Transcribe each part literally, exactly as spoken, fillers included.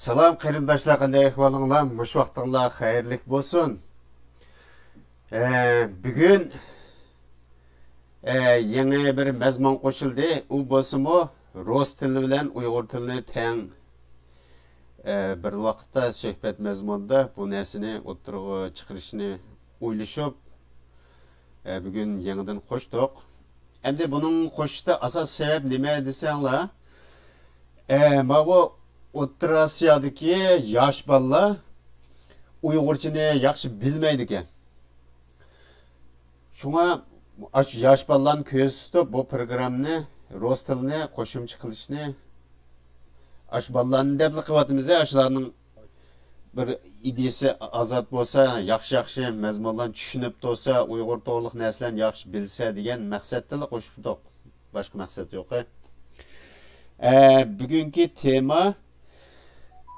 سالام قېرىنداشلار، قانداق ئەھۋالىڭلار؟ مۇشۇ ۋاقتىڭلار خەيرلىك بولسۇن. ئە، بۈگۈن، ئە، يېڭى بىر مەزمۇن قوشۇلدى. ئۇ بولسىمۇ رۇس تىلى بىلەن ئۇيغۇر تىلىنى تەڭ، ئە، بىر ۋاقىتتا سۆھبەت مەزمۇنىدا بۇ نەرسىنى ئوتتۇرىغا چىقىرىشنى ئويلىشىپ، ئە، بۈگۈن يېڭىدىن قوشتۇق. ئەمدى بۇنىڭ قوشۇشتا ئاساسىي سەۋەب نېمە دېسەڭلار، ئە، ماۋۇ ئوتتۇرا ئاسىيادىكى ياش بالىلار ئۇيغۇرچىنى ياخشى بىلمەيدىكەن. شۇڭا ئاشۇ ياش بالىلارنى كۆزدە تۇتۇپ، بۇ پروگراممىنى، رۇس تىلىنى قوشۇمچە قىلىشنى ئاشۇ بالىلارنى دەپلا قىلىۋاتىمىز. ئاشۇلارنىڭ بىر ئىدىيىسى ئازاد بولسا، ياخشى-ياخشى مەزمۇنلارنى چۈشىنىپ تۇرسا، ئۇيغۇر توغرىلىق نەرسىلەرنى ياخشى بىلسە دېگەن مەقسەتتىنلا قوشۇپتۇق. باشقا مەقسەت يوق. ئە، بۈگۈنكى تېما،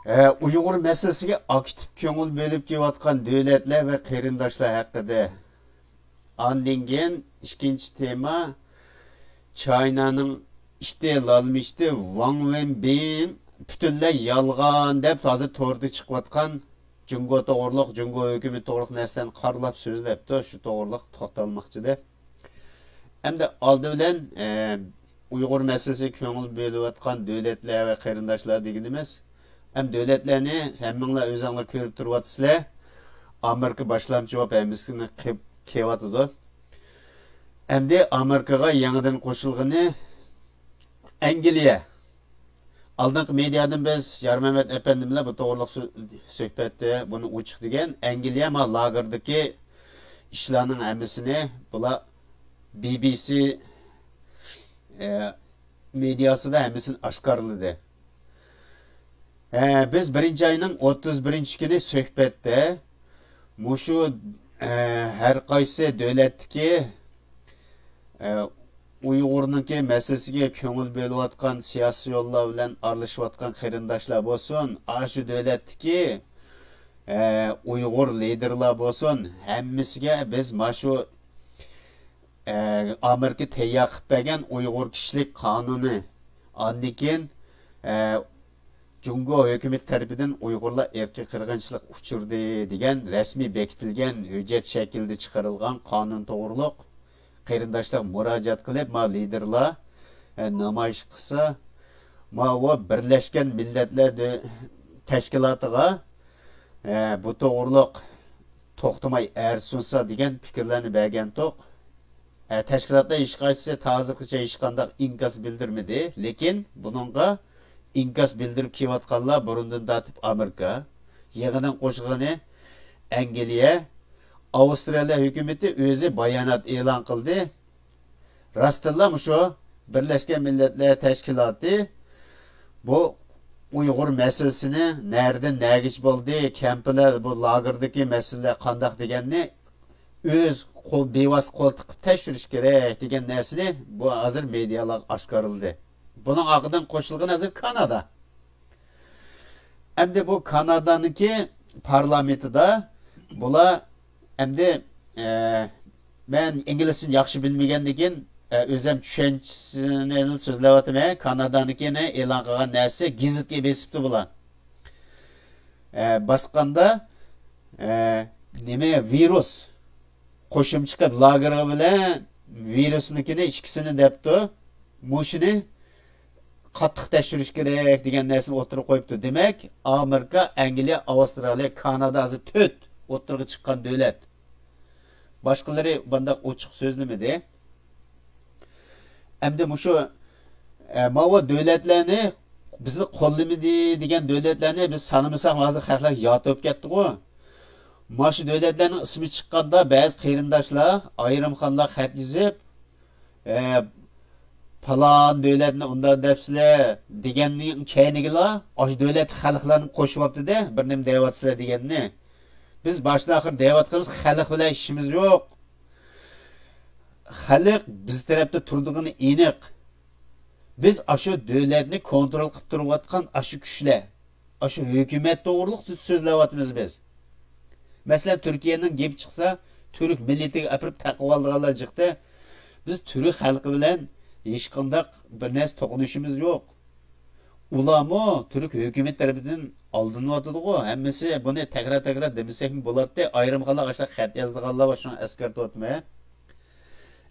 ئە، ئۇيغۇر مەسىلىسىگە ئاكتىپ كۆڭۈل بۆلۈپ كېلىۋاتقان دۆلەتلەر ۋە قېرىنداشلار ھەققىدە. ئاندىن كېيىن ئىككىنچى تېما، چاينانىڭ ئىتى، لالما ئىتى ۋاڭ ۋېنبىن پۈتۈنلەي يالغان دەپ ھازىر توردا چىقىۋاتقان جۇڭگو توغرۇلۇق، جۇڭگو ھۆكۈمىتى توغرۇلۇق نەرسىلەرنى قارىلاپ سۆزلەپتۇ. شۇ توغرۇلۇق توختالماقچىدى. ئەمدى ئالدى بىلەن، ئە، ئۇيغۇر مەسىلىسىگە كۆڭۈل بۆلۈۋاتقان دۆلەتلەر ۋە قېرىنداشلار دېگىنىمىز، ئەمدى دۆلەتلەرنى ھەممىڭلار ئۆزۈڭلار كۆرۈپ تۇرۇۋاتىسىلەر. ئامېرىكا باشلامچى بولۇپ ھەممىسىنى قىلىپ كېلىۋاتىدۇ. ئەمدى ئامېرىكىغا يېڭىدىن قوشۇلغىنى ئەنگلىيە. ئالدىنقى مېدىيادىن بىز يارمەمەت ئەپەندىم بىلەن بۇ توغرىلىق سۆ-، سۆھبەتتە بۇنى ئوچۇق دېگەن. ئەنگلىيە ما لاگېردىكى ئىشلارنىڭ ھەممىسىنى بۇلار بى بى سى، ئە، مېدىياسىدا ھەممىسىنى ئاشكارىلىدى. ئە، بىز بىرىنچى ئاينىڭ ئوتتۇز بىرىنچى كۈنى سۆھبەتتە مۇشۇ، ئە، ھەر قايسى دۆلەتتىكى، ئە، ئۇيغۇرنىڭكى مەسىلىسىگە كۆڭۈل بۆلۈۋاتقان، سىياسىيونلار بىلەن ئارىلىشىۋاتقان قېرىنداشلار بولسۇن، ئاشۇ دۆلەتتىكى، ئە، ئۇيغۇر لىدېرلار بولسۇن، ھەممىسىگە بىز ماشۇ، ئە، ئامېرىكا تەييار قىلىپ بەرگەن ئۇيغۇر كىشىلىك قانۇنى، ئاندىن كېيىن، ئە، جۇڭگو ھۆكۈمىتى تەرىپىدىن ئۇيغۇرلار ئىرقىي قىرغىنچىلىق ئۇچرىدى دېگەن رەسمىي بېكىتىلگەن ھۆججەت شەكلىدە چىقىرىلغان قانۇن توغرۇلۇق قېرىنداشلار مۇراجىئەت قىلىپ، ما لىدېرلار، ئە، نامايىش قىلسا، ماۋۇ بىرلەشكەن مىللەتلەر دۆ-، تەشكىلاتىغا، ئە، بۇ توغرۇلۇق توختىماي ئەرز سۇنسا دېگەن پىكىرلەرنى بەرگەنتۇق. ئە، تەشكىلاتلار ھېچقايسىسى ھازىرغىچە ھېچقانداق ئىنكاس بىلدۈرمىدى. لېكىن بۇنىڭغا ئىنكاس بىلدۈرۈپ كېلىۋاتقانلار بۇرۇندىن تارتىپ ئامېرىكا، يېڭىدىن قوشۇلغىنى ئەنگلىيە، ئاۋسترالىيە ھۆكۈمىتى ئۆزى بايانات ئېلان قىلدى. راستتىنلا مۇشۇ بىرلەشكەن مىللەتلەر تەشكىلاتى بۇ ئۇيغۇر مەسىلىسىنى نەدىن نەگىچە بولدى، كەمپلەر، بۇ لاگېردىكى مەسىلىلەر قانداق دېگەننى ئۆز قول، بىۋاسىتە قول تىقىپ تەكشۈرۈش كېرەك دېگەن نەرسىنى بۇ ھازىر مېدىيالارغا ئاشكارىلىدى. بۇنىڭ ئارقىدىن قوشۇلغىنى ھازىر كانادا. ئەمدى بۇ كانادانىڭكى پارلامېنتىدا بۇلار ئەمدى، ئە، مەن ئىنگلىزچىنى ياخشى بىلمىگەندىكىن، ئە، ئۆزۈم چۈشەنچىسىنى سۆزلەۋاتىمەن. كانادانىڭكىنى ئېلان قىلغان نەرسە گېزىتكە بېسىپتۇ بۇلار. ئە، باسقاندا، ئە، نېمە، ۋىرۇس قوشۇمچە قىلىپ لاگېرغا بىلەن ۋىرۇسنىڭكىنى ئىككىسىنى دەپتۇ. مۇشۇنى قاتتىق تەكشۈرۈش كېرەك دېگەن نەرسىنى ئوتتۇرىغا قويۇپتۇ. دېمەك، ئامېرىكا، ئەنگلىيە، ئاۋسترالىيە، كانادا ھازىر تۆت ئوتتۇرىغا چىققان دۆلەت. باشقىلىرى بۇنداق ئوچۇق سۆزلىمىدى. ئەمدى مۇشۇ، ئە، ماۋۇ دۆلەتلەرنى بىزنى قوللىمىدى دېگەن دۆلەتلەرنى بىز سانىمىساق ھازىر خەقلەر ياد بولۇپ كەتتىغۇ. مانا شۇ دۆلەتلەرنىڭ ئىسمى چىققاندا بەزى قېرىنداشلار، ئايرىم خانلار خەت يېزىپ، ئە، پالان دۆلەتنى ئۇنداق دەپسىلەر دېگەننىڭ كەينىگىلا ئاشۇ دۆلەتتىكى خەلقلەرنى قوشۇۋاپتىدە، بىر نېمە دەۋاتىسىلەر دېگەننى. بىز باشتىن ئاخىر دەۋاتقىنىمىز خەلق بىلەن ئىشىمىز يوق. خەلق بىز تەرەپتە تۇرىدىغىنى ئېنىق. بىز ئاشۇ دۆلەتنى كونترول قىلىپ تۇرۇۋاتقان ئاشۇ كۈچلەر، ئاشۇ ھۆكۈمەت توغرۇلۇق سۆزلەۋاتىمىز بىز. مەسىلەن، تۈركىيەنىڭ گېپى چىقسا، تۈرك مىللىتىگە ئاپىرىپ تاقىۋالىدىغانلار جىقتە، بىز تۈرك خەلقى بىلەن ھېچقانداق بىر نەرسە توقۇنۇشىمىز يوق. ئۇلارمۇ تۈرك ھۆكۈمىتى تەرىپىدىن ئالدىنىۋاتىدىغۇ، ھەممىسى بۇنى تەكرار-تەكرار دېمىسەكمۇ بولاتتى. ئايرىم خەلق ئاشۇنداق خەت يازىدىغانلار بار، شۇنى ئەسكەرتىۋاتىمەن.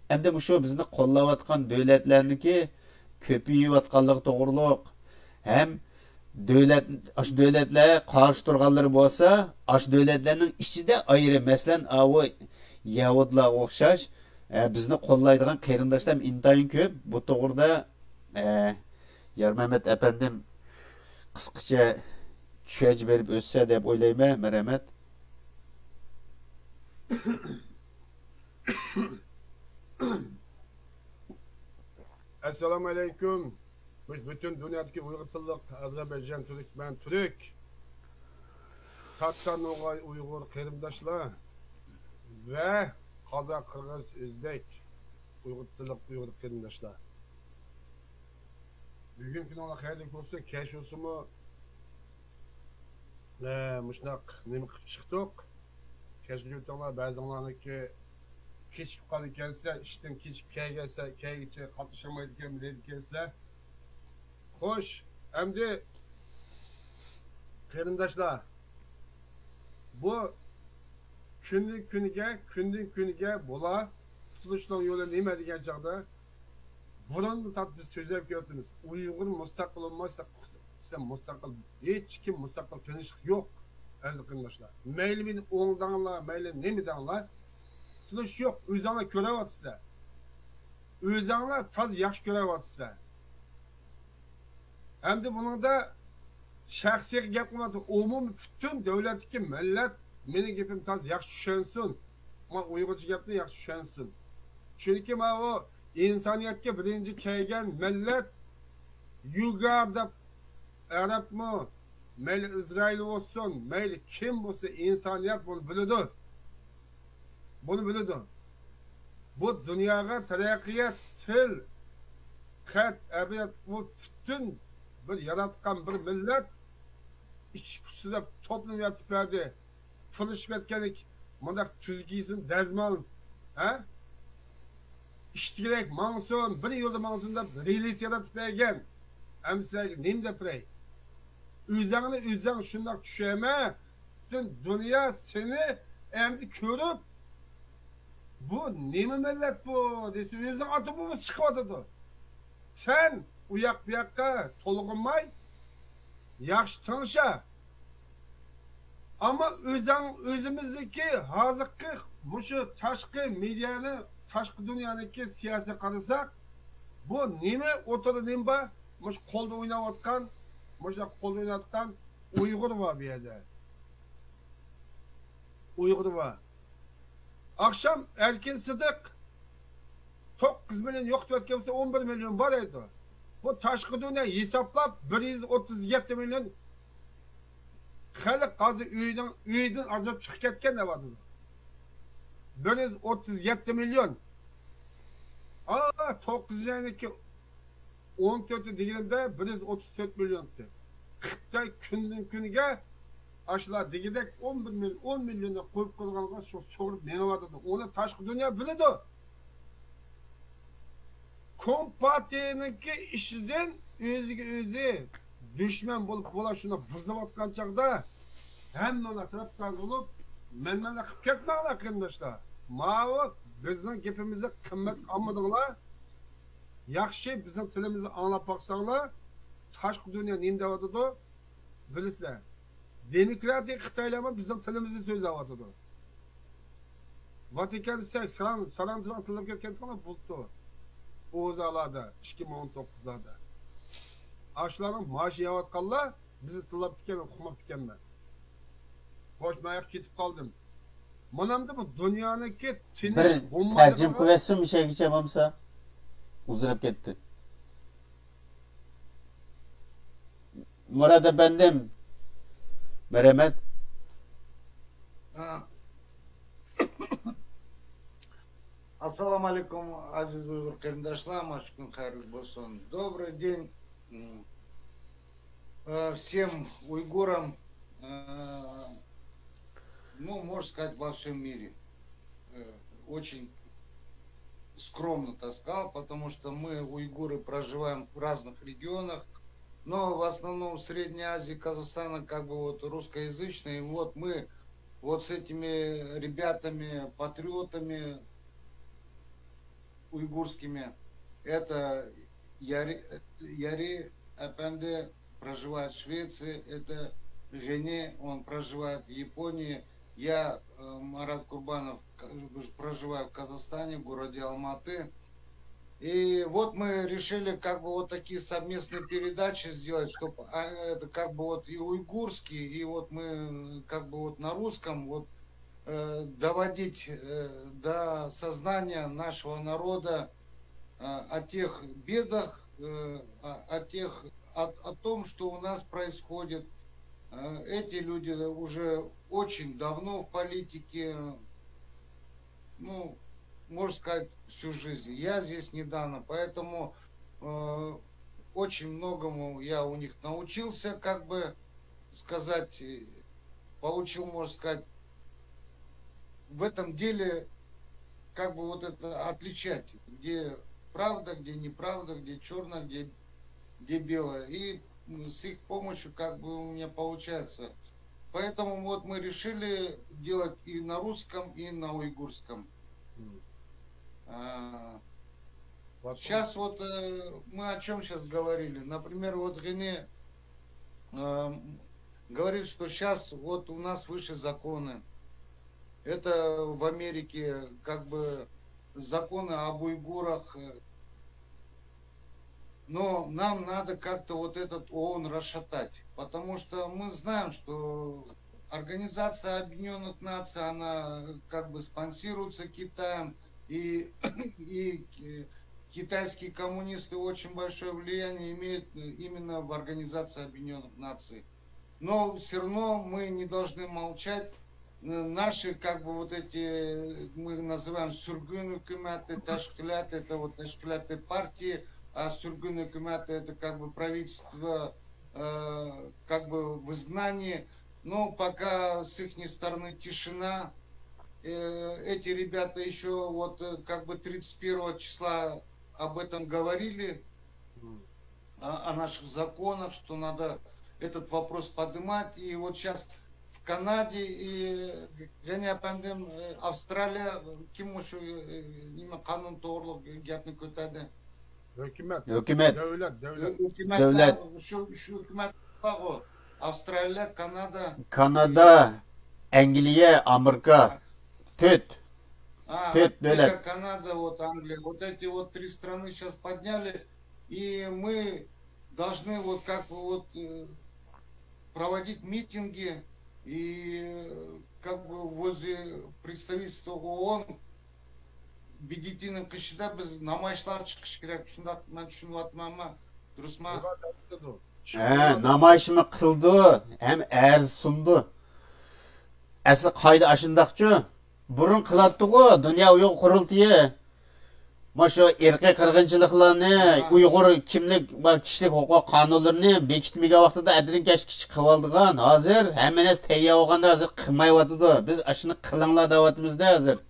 ئەمدى مۇشۇ بىزنى قوللاۋاتقان دۆلەتلەرنىڭكى كۆپىيىۋاتقانلىقى توغرۇلۇق ھەم دۆلەت، ئاشۇ دۆلەتلەر قارشى تۇرغانلىرى بولسا، ئاشۇ دۆلەتلەرنىڭ ئىچىدە ئايرىم، مەسىلەن، ئاۋۇ يەھۇدلارغا ئوخشاش، ئە، بىزنى قوللايدىغان قېرىنداشلار ئىنتايىن كۆپ. بۇ توغرىدا، ئە، يارمەمەت ئەپەندىم قىسقىچە چۈشەنچە بېرىپ ئۆتسە دەپ ئويلايمەن. مەرھەمەت. ئەسسالامۇ ئەلەيكۇم. مۇشۇ پۈتۈن دۇنيادىكى ئۇيغۇر تىللىق، ئازەربەيجان، تۈركمەن، تۈرك، تاتار، نوغاي، ئۇيغۇر قېرىنداشلار ۋە قازاق، قىرغىز، ئۆزبېك، ئۇيغۇر تىللىق ئۇيغۇر قېرىنداشلار. بۈگۈنكى كۈنۈڭلار خەيرلىك بولسۇن. كەچ بولسىمۇ، ئە، مۇشۇنداق نېمە قىلىپ چىقتۇق. كەچۈرۈڭلار، بەزىڭلارنىڭكى كېچىكىپ قالىدىكەنسىلەر، ئىشتىن كېچىكىپ كەلگەنسىلەر، كەلگۈچە قاتنىشالمايدىكەنمەن دەيدىكەنسىلەر. خوش، ئەمدى قېرىنداشلار، بۇ كۈندىن كۈنگە، كۈندىن كۈنگە بۇلار قۇتۇلۇشنىڭ يولى نېمە دېگەن چاغدا، بۇرۇندىن تارتىپ بىز سۆزلەپ كېلىۋاتىمىز. ئۇيغۇر مۇستەقىل بولماي، سىلەر مۇستەقىل، ھېچكىم مۇستەقىل، تىنچلىق يوق، ئەزىز قېرىنداشلار. مەيلى مېنى ئوڭداڭلار، مەيلى نېمە دەڭلار، تىنچلىق يوق. ئۆزۈڭلار كۆرۈۋاتىسىلەر. ئۆزۈڭلار تازا ياخشى كۆرۈۋاتىسىلەر. ئەمدى بۇنىڭدا شەخسىي گەپ قىلمايمەن، ئومۇمىي پۈتۈن دۆلەتتىكى مىللەت مېنىڭ گېپىمنى تازا ياخشى چۈشەنسۇن. مانا ئۇيغۇرچە گەپنى ياخشى چۈشەنسۇن. چۈنكى ماۋۇ ئىنسانىيەتكە بىرىنچى كەلگەن مىللەت يۇگار دەپ، ئەرەبمۇ، مەيلى ئىسرائىل بولسۇن، مەيلى كىم بولسا، ئىنسانىيەت بۇنى بىلىدۇ. بۇنى بىلىدۇ. بۇ دۇنياغا تەرەققىيات، تىل، خەت، ئەدەبىيات، بۇ پۈتۈن بىر ياراتقان بىر مىللەت ئىچ پۇشۇسى دەپ توپلىنىپ ياتىپ بەردى. پۇرلىشىپ ياتقانلىك مۇنداق تۈزۈك يېسۇن دەزمال، ھە؟ ئىشتىكىدەك ماڭسۇن، بىر يولدا ماڭسۇن دەپ رېلىس يارىتىپ بەرگەن. ئەمدى سىلەرگە نېمە دەپ بېرەي؟ ئۆزۈڭنى ئۆزۈڭ شۇنداق چۈشەنمە، پۈتۈن دۇنيا سېنى ئەمدى كۆرۈپ، «بۇ نېمە مىللەت بۇ؟» دېسە، ئۆزىنىڭ ئاتا بوۋىسى چىقىۋاتىدۇ. سەن ئۇياق بۇياققا تولغىنماي، ياخشى تىڭشا. ئەمما ئۆزەڭ، ئۆزىمىزنىڭكى ھازىرقى مۇشۇ تاشقى مېدىيانى، تاشقى دۇنيانىڭكى سىياسىي قارىساق، بۇ نېمە ئوتتۇرىدا نېمە بار؟ مۇشۇ قولدا ئويناۋاتقان، مۇشۇ قولدا ئويناۋاتقان ئۇيغۇر بار بۇ يەردە. ئۇيغۇر بار. ئاخشام ئەركىن سىدىق توققۇز مىليون يوقىتىۋەتكەن بولسا، ئون بىر مىليون بار ئىدى. بۇ تاشقى دۇنيا ھېسابلاپ، بىر يۈز ئوتتۇز يەتتە مىليون خەلق ھازىر ئۆينىڭ، ئۆيدىن ئاجرىلىپ چىقىپ كەتكەن دەۋاتىدۇ. بىر يۈز ئوتتۇز يەتتە مىليون. ئا، توققۇزىنچى ئاينىڭكى ئون تۆتى دېگىنىمدە بىر يۈز ئوتتۇز تۆت مىليون ئىدى. خىتاي كۈندىن كۈنگە ئاشۇلار دېگۈدەك ئون بىر مىليون، ئون مىليوننى قويۇپ قويغانغا شۇ سورۇپ مېڭىۋاتىدۇ. ئۇنى تاشقى دۇنيا بىلىدۇ. كومپارتىيىنىڭكى ئىچىدىن ئۆزىگە ئۆزى دۈشمەن بولۇپ، بۇلار شۇنداق بۇزۇۋاتقان چاغدا ھەممىڭلار تەرەپدار بولۇپ، مەن-مەنلەر قىلىپ كەتمەڭلار، قېرىنداشلار. ماۋۇ بىزنىڭ گېپىمىزنى قىممەت ئالمىدىڭلار. ياخشى، بىزنىڭ تىلىمىزنى ئاڭلاپ باقساڭلار، تاشقى دۇنيا نېمە دەۋاتىدۇ، بىلىسىلەر. دېموكراتىك خىتايلارمۇ بىزنىڭ تىلىمىزنى سۆزلەۋاتىدۇ. ۋاتىكان دېسەك، ساراڭ، ساراڭ، ساراڭ تىللاپ كەتكەنتىڭلار بۇلتۇر. ئوزالادا، ئىككى مىڭ ئون توققۇزلاردا. ئاشۇلارنىڭ مائاشىنى يەۋاتقانلار بىزنى تىللاپتىكەن، ئۇقماپتىكەنمەن. خوش، مەن ياققا كېتىپ قالدىم. مانا ئەمدى بۇ دۇنيانىڭكى تىنچ بىر بولمايدىغان تەرجىمە قىلىۋەتسۇن مۇشەگىچە بولمىسا. ئۇزىراپ كەتتى. مۇرات ئەپەندىم، مەرھەمەت. ئا، ئەسسالامۇ ئەلەيكۇم، ئەزىز ئۇيغۇر قېرىنداشلار، مانا شۇ كۈن خەيرلىك بولسۇن. Добрый день, м, э, всем уйгурам, э, ну, можно сказать, во всем мире. Э, очень скромно так сказал, потому что мы, уйгуры, проживаем в разных регионах, но в основном в Средней Азии, Казахстана, как бы вот русскоязычные. И вот мы вот с этими ребятами, патриотами уйгурскими, это Яри, Яри Апенди проживает в Швеции, это Гене, он проживает в Японии, я, э, Марат Курбанов, к-, проживаю в Казахстане, в городе Алматы. И вот мы решили как бы вот такие совместные передачи сделать, чтобы это как бы вот и уйгурский, и вот мы как бы вот на русском вот э, доводить э, до сознания нашего народа э, о тех бедах, э, о, о тех, о, о том, что у нас происходит. Э, эти люди уже очень давно в политике, ну, можно сказать, всю жизнь. Я здесь недавно, поэтому э, очень многому я у них научился, как бы сказать, э, получил, можно сказать, в этом деле, как бы вот это отличать, где правда, где неправда, где черное, где, где белое. И м, с их помощью как бы у меня получается. Поэтому вот мы решили делать и на русском, и на уйгурском. М. А, Вот он. Сейчас вот э, мы о чем сейчас говорили. Например, вот Гене э, говорит, что сейчас вот у нас вышли законы. Это в Америке как бы законы об уйгурах. Э, но нам надо как-то вот этот ООН расшатать, потому что мы знаем, что Организация Объединенных Наций, она как бы спонсируется Китаем, и, и э, китайские коммунисты очень большое влияние имеют э, именно в Организации Объединенных Наций. Но все равно мы не должны молчать. Э, Наши, как бы, вот эти, э, мы называем сюргюн хукуматы, ташкилат, это вот ташкилаты партии, а сюргюн хукуматы, это как бы правительство, э, как бы в изгнании. Но пока с их стороны тишина. Э, Эти ребята еще вот э, как бы тридцать первого числа об этом говорили, о, о наших законах, что надо этот вопрос поднимать. И вот сейчас в Канаде и, Гене Апендим, э, Австралия, э, ким ушу, э, неме, канун тоғрулуқ гәпни көтәді. Хөкүмәт. Хөкүмәт. Дәүләт, дәүләт. Хөкүмәт. Дәүләт. Шу, шу хөкүмәт бар ғой. Австралия, Канада. Канада, Англия, Америка. Төт. А, Төт Америка, дәүләт. Канада, вот Англия. Вот эти вот три страны сейчас подняли. И мы должны вот как бы вот э, проводить митинги и э, как бы возле представительства ООН бедитиниң кышында биз намайышлар чыгыш керек. Шундaq мен түшүнүп атманмы? Дурусму? Ә, намайышымы қылды, һәм әрз сунды. Әсі қайды ашындақчы? Бұрын қылаттығу, Дүния Уйғур Құрылтайы. Ма шу ирқи қырғыншылықларны, Уйғур кімлік, ва кішілік хуқуқ қанунларыны бекітмеген вақытта әділін кәш кіші қылып алдыған. Хазір һәмме нәрсе тәйяр болғанда хазір қылмай ватыды. Біз ашыны қылыңлар деп атымыз да хазір.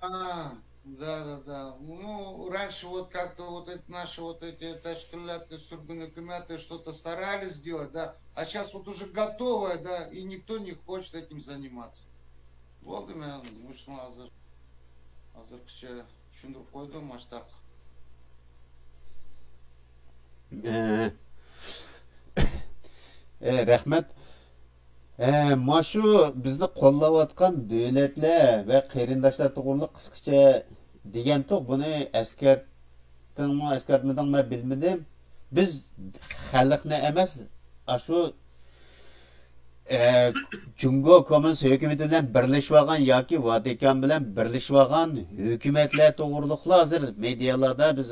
А, да, да, да. Ну, раньше вот как-то вот эти наши вот эти тәшкилаты, сүргін үкіметі что-то старались сделать, да. А сейчас вот уже готовое, да, и никто не хочет этим заниматься. Болды, мен мушуну азыр, азыр кіші түшіндіріп қойдым, маштақ. Ә, ә, рахмет. ئە، مانا شۇ بىزنى قوللاۋاتقان دۆلەتلەر ۋە قېرىنداشلار توغرۇلۇق قىسقىچە دېگەنتۇق. بۇنى ئەسكەرتتىڭمۇ، ئەسكەرتمىدىڭمۇ، مەن بىلمىدىم. بىز خەلقنى ئەمەس، ئاشۇ، ئە، جۇڭگو كوممۇنىست ھۆكۈمىتى بىلەن بىرلىشىۋالغان ياكى ۋاتىكان بىلەن بىرلىشىۋالغان ھۆكۈمەتلەر توغرۇلۇقلا ھازىر مېدىيالاردا بىز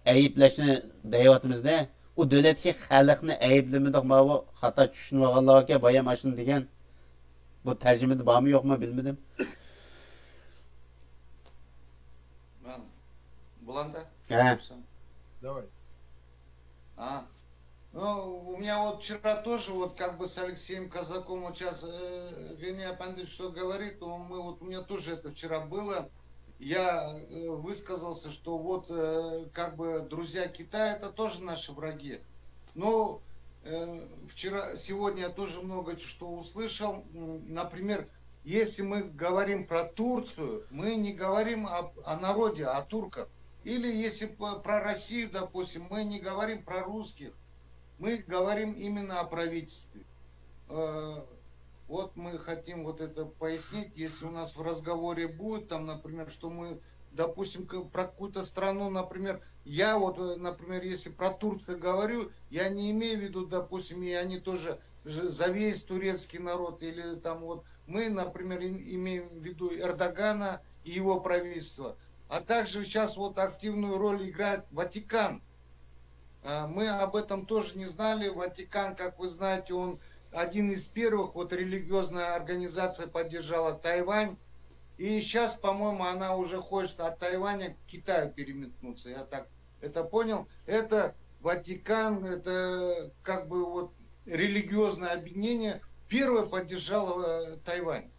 ئەيىبلەشنى دەيۋاتىمىز-دە. ئۇ دۆلەتتىكى خەلقنى ئەيىبلىمىدۇق، ماۋۇ خاتا چۈشىنىۋالغانلارغا بايام ئاشۇنى دېگەن. بۇ تەرجىمىدە بارمۇ يوقمۇ بىلمىدىم. Ман, Буланда? Ага. Давай. А. Ну, у меня вот вчера тоже, вот как бы с Алексеем Казаковым, вот сейчас э, Гений Апанды что говорит, то мы, вот у меня тоже это вчера было. Я э, высказался, что вот э, как бы друзья Китая, это тоже наши враги. Ну, э, вчера, сегодня я тоже много чё- что услышал. М, Например, если мы говорим про Турцию, мы не говорим об- о народе, о турках. Или если п- про Россию, допустим, мы не говорим про русских, мы говорим именно о правительстве. Э, Вот мы хотим вот это пояснить, если у нас в разговоре будет, там, например, что мы, допустим, к- про какую-то страну, например, я вот, э, например, если про Турцию говорю, я не имею в виду, допустим, и они тоже же за весь турецкий народ, или там вот мы, например, им- имеем в виду Эрдогана и его правительство. А также сейчас вот активную роль играет Ватикан. А, Мы об этом тоже не знали. Ватикан, как вы знаете, он один из первых, вот религиозная организация поддержала Тайвань. И сейчас, по-моему, она уже хочет от Тайваня к Китаю переметнуться. Я так это понял. Это Ватикан, это как бы вот религиозное объединение первое поддержало э, Тайвань.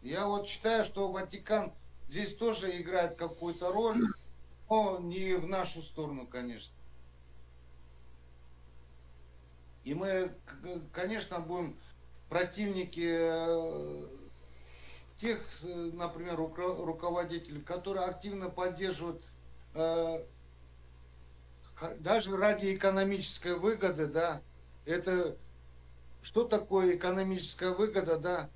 Я вот считаю, что Ватикан здесь тоже играет какую-то роль, но не в нашу сторону, конечно. И мы, к- конечно, будем противники э, тех, э, например, рукро- руководителей, которые активно поддерживают э, ха- даже ради экономической выгоды, да, это что такое экономическая выгода, да?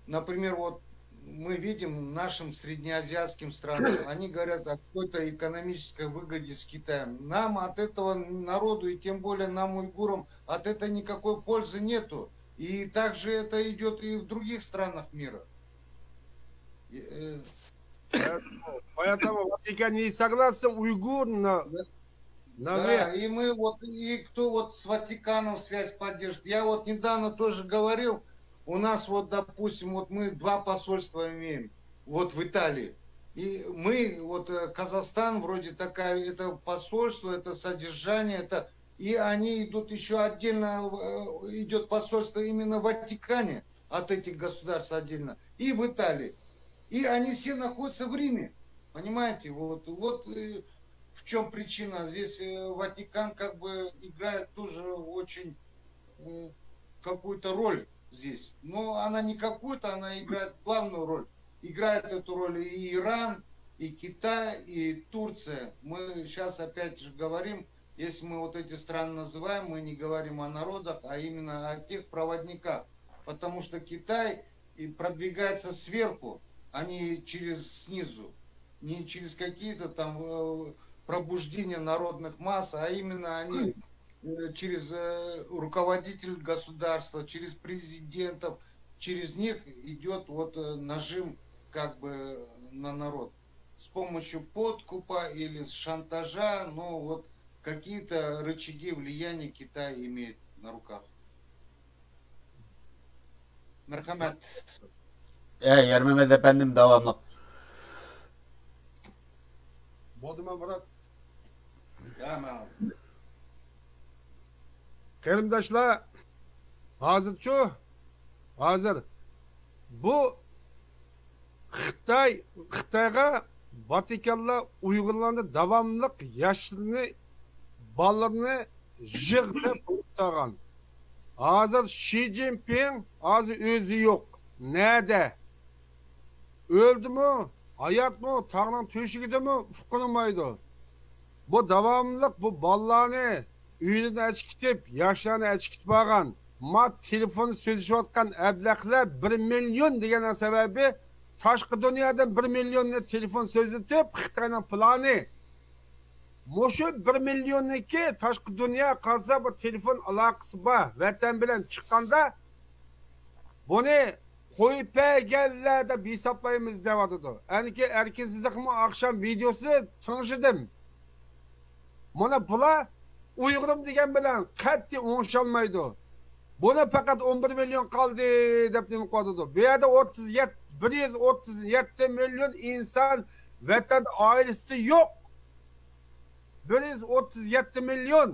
Например, вот мы видим нашим среднеазиатским странам, они говорят о какой-то экономической выгоде с Китаем. Нам от этого народу, и тем более нам, уйгурам, от этого никакой пользы нету. И также это идет и в других странах мира. И, э, Поэтому Ватикан не согласен, уйгур на, на Да, и мы вот, и кто вот с Ватиканом связь поддержит. Я вот недавно тоже говорил, у нас вот, допустим, вот мы два посольства имеем, вот в Италии. И мы, вот э, Казахстан, вроде такая, это посольство, это содержание, это и они идут еще отдельно, э, идет посольство именно в Ватикане от этих государств отдельно, и в Италии. И они все находятся в Риме, понимаете? Вот, вот э, в чем причина. Здесь э, Ватикан как бы играет тоже очень э, какую-то роль здесь. Но она не какую-то, она играет главную роль. Играет эту роль и Иран, и Китай, и Турция. Мы сейчас опять же говорим, если мы вот эти страны называем, мы не говорим о народах, а именно о тех проводниках. Потому что Китай и продвигается сверху, а не через снизу, не через какие-то там э, пробуждения народных масс, а именно они э, через э, руководитель государства, через президентов, через них идет вот э, нажим как бы на народ с помощью подкупа или с шантажа, но вот какие-то рычаги влияния Китай имеет на руках. Мәрхәмәт. ئە يارمەمەت ئەپەندىم داۋاملىق. بولدىما مۇرات؟ يا ماما. قېرىنداشلار، ھازىرچۇ، ھازىر بۇ خىتاي، خىتايغا ۋاتىكانلار ئۇيغۇرلارنى داۋاملىق ياشلىرىنى، بالىلىرىنى يىغدى بولۇپ تۇرغان. ھازىر شى جىنپىڭ ھازىر ئۆزى يوق. نەدە؟ ئۆلدىمۇ، ھاياتمۇ، تاغنىڭ تۆشۈكىدىمۇ ئۇقۇنمايدۇ. بۇ داۋاملىق بۇ بالىلارنى ئۆيلىرىنى ئەچىكىتىپ، ياشلارنى ئەچىكىتىپ ئالغان، ما تېلېفون سۆزلىشىۋاتقان ئەبلەخلەر بىر مىليون دېگەن سەۋەبى تاشقى دۇنيادىن بىر مىليوننى تېلېفون سۆزلىتىپ، خىتاينىڭ پىلانى. مۇشۇ بىر مىليوننىڭكى تاشقى دۇنيا قالسا بۇ تېلېفون ئالاقىسى بار، ۋەتەن بىلەن چىققاندا بۇنى قويۇپ بەرگەنلەر دەپ ھېسابلايمىز دەۋاتىدۇ. ئەنكى ئەركىنسىزلىقمۇ ئاخشام ۋىدېيوسىنى تىڭشىدىم. مانا بۇلار ئۇيغۇرۇم دېگەن بىلەن قەتئىي ئوڭشالمايدۇ. بۇنى پەقەت ئون بىر مىليون قالدى دەپ نېمە قىلىۋاتىدۇ. بۇ يەردە ئوتتۇز يەتتە، بىر يۈز ئوتتۇز يەتتە مىليون ئىنسان ۋەتەن ئائىلىسى يوق. بىر يۈز ئوتتۇز يەتتە مىليون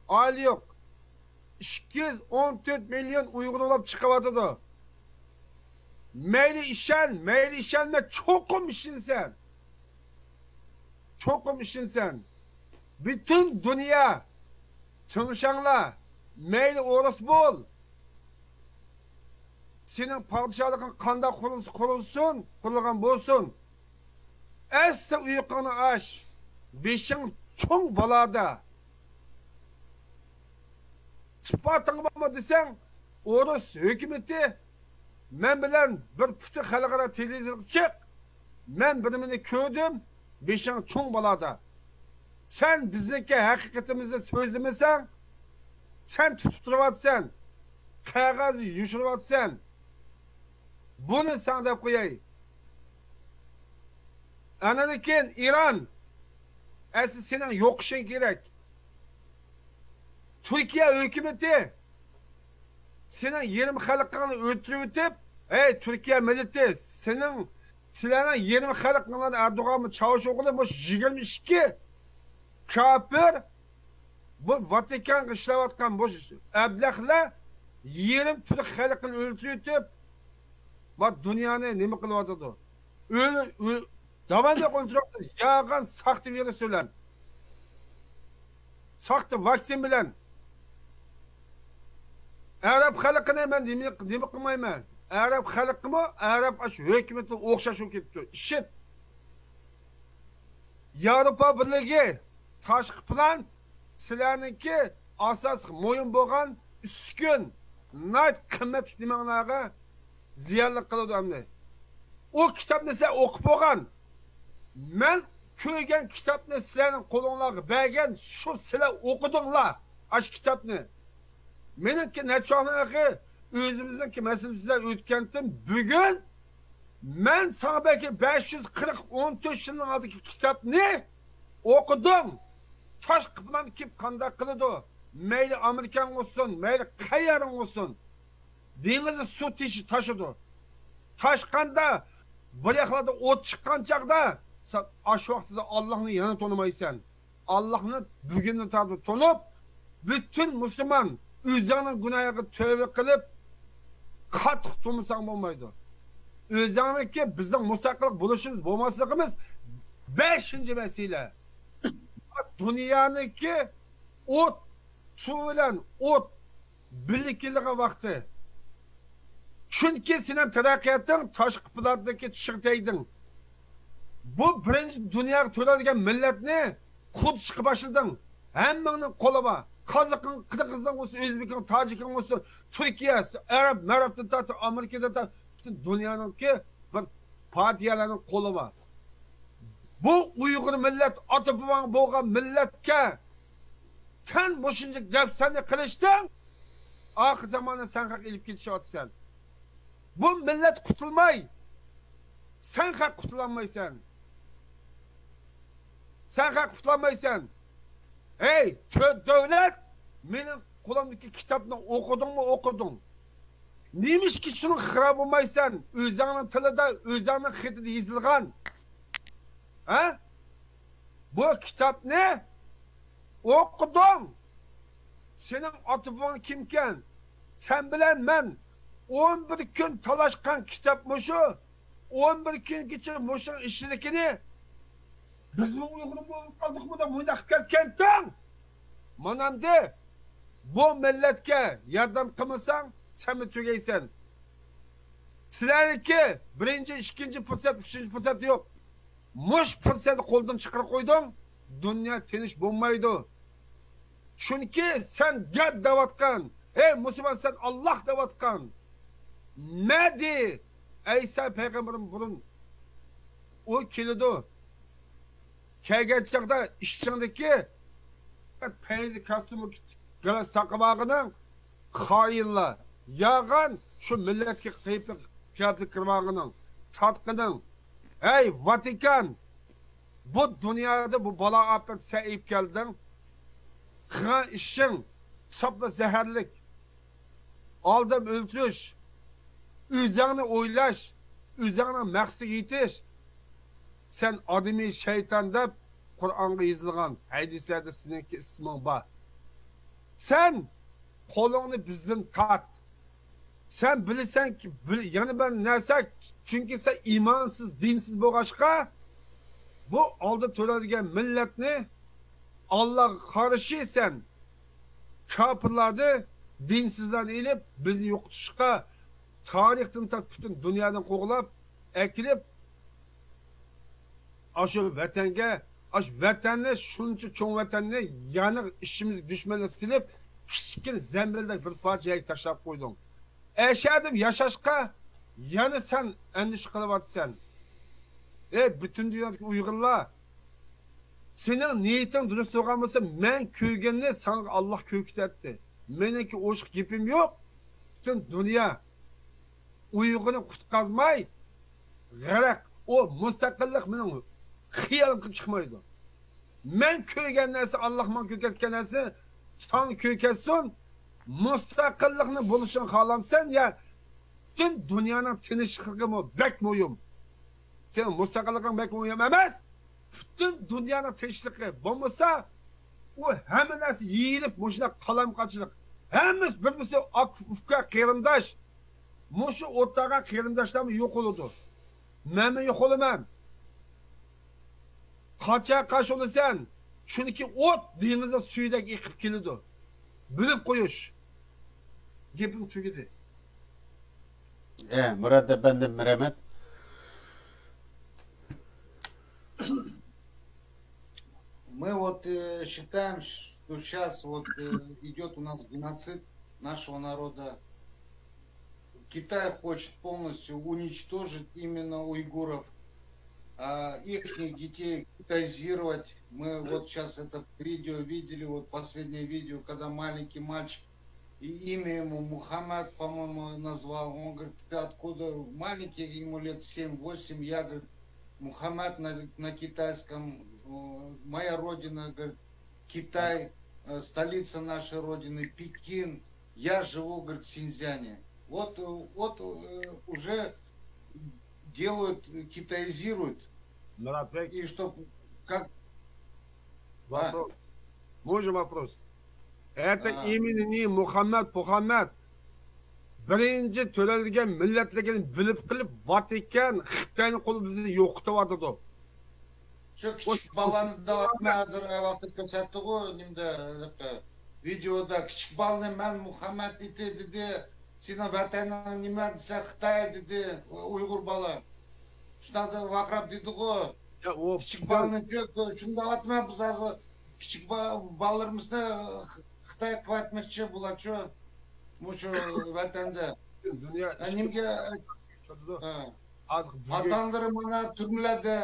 ئائىلە يوق. ئىككى يۈز ئون تۆت مىليون ئۇيغۇر بولۇپ چىقىۋاتىدۇ. مەيلى ئىشەن، مەيلى ئىشەنمە، چوقۇم ئىشىنىسەن. چوقۇم ئىشىنىسەن. پۈتۈن دۇنيا تىڭشاڭلار، مەيلى ئورۇس بول، سېنىڭ پادىشاھلىقىڭ قانداق قۇرۇلسا قۇرۇلسۇن، قۇرۇلغان بولسۇن، ئەسلى ئۇيقۇڭنى ئاچ، بېشىڭ چوڭ بالادا. ئىسپاتىڭ بارمۇ دېسەڭ، ئورۇس ھۆكۈمىتى مەن بىلەن بىر پۇتى خەلقئارا تېلېۋىزورغا چىق، مەن بىر نېمىنى كۆردۈم، بېشىڭ چوڭ بالادا. سەن بىزنىڭكى ھەقىقىتىمىزنى سۆزلىمىسەڭ، سەن تۇتۇپ تۇرۇۋاتىسەن، قەغەز يوشۇرۇۋاتىسەن. بۇنى ساڭا دەپ قوياي. ئاندىن كېيىن ئىران، ئەسلى سېنىڭ يوقىشىڭ كېرەك. تۈركىيە ھۆكۈمىتى سېنىڭ يېرىم خەلقىڭنى ئۆلتۈرۈۋېتىپ، ھەي، تۈركىيە مىللىتى، سېنىڭ، سىلەرنىڭ يېرىم خەلقىڭلارنى ئەردوغانمۇ، چاۋۇشئوغلۇ، مۇشۇ يىگىرمە ئىككى كاپىر، بۇ ۋاتىكانغا ئىشلەۋاتقان بۇ ئەبلەخلەر يېرىم تۈرك خەلقىنى ئۆلتۈرۈۋېتىپ، ۋە دۇنيانى نېمە قىلىۋاتىدۇ؟ ئۆل-، ئۆل-، داۋاملىق ئۆلتۈرۈۋاتىدۇ. يالغان ساختا ۋىرۇس بىلەن، ساختا ۋاكسىن بىلەن. ئەرەب خەلقىنى مەن نېمە، نېمە قىلمايمەن؟ ئەرەب خەلقىمۇ ئەرەب ئاشۇ ھۆكۈمىتىگە ئوخشاش بولۇپ كېتىپتۇ. ئىشىت. ياۋروپا بىرلىكى تاشقى پىلان سىلەرنىڭكى ئاساسلىق مۇھىم بولغان ئۈسكۈن، ناھايىتى قىممەتلىك نېمەڭلارغا زىيانلىق قىلىدۇ ئەمدى. ئۇ كىتابنى سىلەر ئوقۇپ بولغان. مەن كۆرگەن كىتابنى سىلەرنىڭ قولۇڭلارغا بەرگەن، شۇ سىلەر ئوقۇدۇڭلار ئاشۇ كىتابنى. مېنىڭكى نەچچە ۋاقىتتىن ئۆزىمىزنىڭكى مەسىلىسىدىن ئۆتكەنتىم. بۈگۈن مەن ساڭا بەلكى بەش يۈز قىرىق، ئون تۆت يىلنىڭ ئالدىدىكى كىتابنى ئوقۇدۇڭ. تاشقى پىلان كېلىپ قانداق قىلىدۇ؟ مەيلى ئامېرىكاڭ بولسۇن، مەيلى قەيەرىڭ بولسۇن. دېڭىزدا سۇ تېشى تاشىدۇ. تاشقاندا، بىر ياقلاردا ئوت چىققان چاغدا، سەن ئاشۇ ۋاقتىدا ئاللاھنى يەنە تونۇمايسەن. ئاللاھنى بۈگۈندىن تارتىپ تونۇپ، پۈتۈن مۇسۇلمان ئۆزۈڭنىڭ گۇناھىغا تۆۋە قىلىپ، قاتتىق تۇرمىساڭ بولمايدۇ. ئۆزۈڭنىڭكى، بىزنىڭ مۇستەقىل بولۇشىمىز، بولماسلىقىمىز بەشىنچى مەسىلە. دۇنيانىڭكى ئوت، سۇ بىلەن ئوت بىرلىكلىگەن ۋاقتى. چۈنكى سېنىڭ تەرەققىياتىڭ تاشقى پىلاندىكى چىشىغا تەگدىڭ. بۇ بىرىنچى دۇنياغا تۆرەلگەن مىللەتنى قۇرۇتۇشقا باشلىدىڭ. ھەممىڭنىڭ قولى بار. قازىقىڭ، قىرغىزىڭ بولسۇن، ئۆزبېكىڭ، تاجىكىڭ بولسۇن، تۈركىيە، ئەرەب، مەرەبتىن تارتىپ، ئامېرىكىدىن تارتىپ، پۈتۈن دۇنيانىڭكى بىر پارتىيەلەرنىڭ قولى بار. بۇ ئۇيغۇر مىللەت ئاتا بوۋاڭ بولغان مىللەتكە سەن مۇشۇنچە گەپ سەننى قىلىشتىڭ، ئاخىر زاماندا سەن خەق ئېلىپ كېتىشىۋاتىسەن. بۇ مىللەت قۇتۇلماي، سەن خەق قۇتۇلالمايسەن. سەن خەق قۇتۇلالمايسەن. ھەي، تۆت دۆلەت، مېنىڭ قولۇمدىكى كىتابنى ئوقۇدۇڭمۇ، ئوقۇدۇڭ؟ نېمىشقا شۇنىڭ خىرا بولمايسەن؟ ئۆزۈڭنىڭ تىلىدا، ئۆزۈڭنىڭ خېتىدە يېزىلغان. ھە؟ بۇ كىتابنى ئوقۇدۇڭ. سېنىڭ ئاتا بوۋاڭ كىمكەن؟ سەن بىلەن مەن ئون بىر كۈن تالاشقان كىتاب مۇشۇ. ئون بىر كۈنگىچە مۇشۇنىڭ ئىچىدىكىنى بىزمۇ ئۇيغۇر بولۇپ قالدۇقمۇ دەپ مۇنداق قىلىپ كەتكەنتىڭ. مانا ئەمدى بۇ مىللەتكە ياردەم قىلمىساڭ، سەنمۇ تۈگەيسەن. سىلەرنىڭكى بىرىنچى، ئىككىنچى پۇرسەت، ئۈچىنچى پۇرسەت يوق. مۇش پۇرسەتنى قولدىن چىقىرىپ قويدۇڭ، دۇنيا تىنچ بولمايدۇ. چۈنكى سەن گەپ دەۋاتقان، ئەي مۇسۇلمان، سەن ئاللاھ دەۋاتقان مەھدى، ئەيسا پەيغەمبەردىن بۇرۇن ئۇ كېلىدۇ. كەلگەن چاغدا ئىچىڭدىكى پەيزى كاستۇمى گىلاس تاقىۋالغىنىڭ خائىنلار، يالغان شۇ مىللەتكە قىيىپلىق، قىياپلىق كىرىۋالغىنىڭ، ساتقىنىڭ. ھەي، ۋاتىكان! بۇ دۇنيادا بۇ بالا ئاپەت سەن ئېلىپ كەلدىڭ. قىلغان ئىشىڭ ساپلا زەھەرلىك. ئالدام ئۆلتۈرۈش، ئۆزۈڭنى ئويلاش، ئۆزۈڭنىڭ مەقسىتىگە يېتىش. سەن ئادىمىي شەيتان دەپ قۇرئانغا يېزىلغان ھەدىسلەردە سېنىڭكى ئىسمىڭ بار. سەن قولۇڭنى بىزدىن تارت. سەن بىلىسەنكى، بىل-، يەنە بىر نەرسە، چۈنكى سەن ئىمانسىز، دىنسىز بولغاچقا، بۇ ئالدى تۆرەلگەن مىللەتنى ئاللاغا قارشى سەن كاپىرلارنى، دىنسىزلارنى ئېلىپ، بىزنى يوقىتىشقا، تارىختىن تارتىپ پۈتۈن دۇنيادىن قوغلاپ ئەكىلىپ، ئاشۇ ۋەتەنگە، ئاشۇ ۋەتەننى، شۇنچە چوڭ ۋەتەننى يەنە ئىچىمىزگە دۈشمەنلىك سېلىپ، كىچىككىنە زەمبىلدەك بىر پارچە يەرگە تاشلاپ قويدۇڭ. ئەشەدە ياشاشقا يەنە سەن ئەندىشە قىلىۋاتىسەن. ئەي، پۈتۈن دۇنيادىكى ئۇيغۇرلار، سېنىڭ نىيىتىڭ دۇرۇس بولغان بولسا، مەن كۆرگەننى ساڭا ئاللا كۆرسىتەتتى. مېنىڭكى ئوشۇق گېپىم يوق. پۈتۈن دۇنيا ئۇيغۇرنى قۇتقازماي، غەرق. ئۇ مۇستەقىللىق مېنىڭ خىيالىمغا چىقمايدۇ. مەن كۆرگەن نەرسە، ئاللا ماڭا كۆرسەتكەن نەرسە ساڭا كۆرسەتسۇن. مۇستەقىللىقنى بولۇشىنى خالامسەن يا پۈتۈن دۇنيانىڭ تىنچلىقىمۇ بەك مۇھىم. سېنىڭ مۇستەقىللىقىڭ بەك مۇھىم ئەمەس. پۈتۈن دۇنيانىڭ تىنچلىقى بولمىسا، ئۇ ھەممە نەرسە يېيىلىپ، مۇشۇنداق قالايمىقانچىلىق. ھەممىسى بىر-بىرسى ئاكا-ئۇكا قېرىنداش. مۇشۇ ئوتتۇرىغا قېرىنداشلارمۇ يوق بولىدۇ. مەنمۇ يوق بولىمەن. قاچا قاش بولىسەن. چۈنكى ئوت دېڭىزنىڭ سۈيىدەك ئېقىپ كېلىدۇ. بىلىپ قويۇش. گېپىم تۈگىدى. ئە، مۇرات ئەپەندىم، رەھمەت. Мы вот э, считаем, что сейчас вот э, идет у нас геноцид нашего народа. Китай хочет полностью уничтожить именно уйгуров, а их детей китайизировать. Мы вот сейчас это видео видели, вот последнее видео, когда маленький мальчик, и имя ему Мухаммад, по-моему, назвал. Он говорит, ты откуда? Маленький, ему лет семь-восемь. Я, говорит, Мухаммад на, на китайском, э, моя родина, говорит, Китай, э, столица нашей родины, Пекин. Я живу, говорит, в Синьцзяне. Вот, э, вот э, уже делают, э, китаизируют. Мурат бек, и чтоб как... А, вопрос. Можно вопрос? Это именно не Мухаммад, Пухаммад. Birinci törelgen milletlerini bilip kılıp Vatikan Xitay'ın kolu bizi yokutu vardı. Şu küçük balanı da atma hazır vakti kösettiği nimde videoda küçük balını men Muhammed iti dedi. Senin vatanın nime dese Xitay dedi. Uygur balı. Şundan da vakrap dedi o. Ya o küçük balını çok şunu da atma biz hazır. Küçük ba balalarımızda Xitay kıvatmekçi bulaçı. Muşu vatanda. Dünya. Nimge? Atanları mana türmelerde,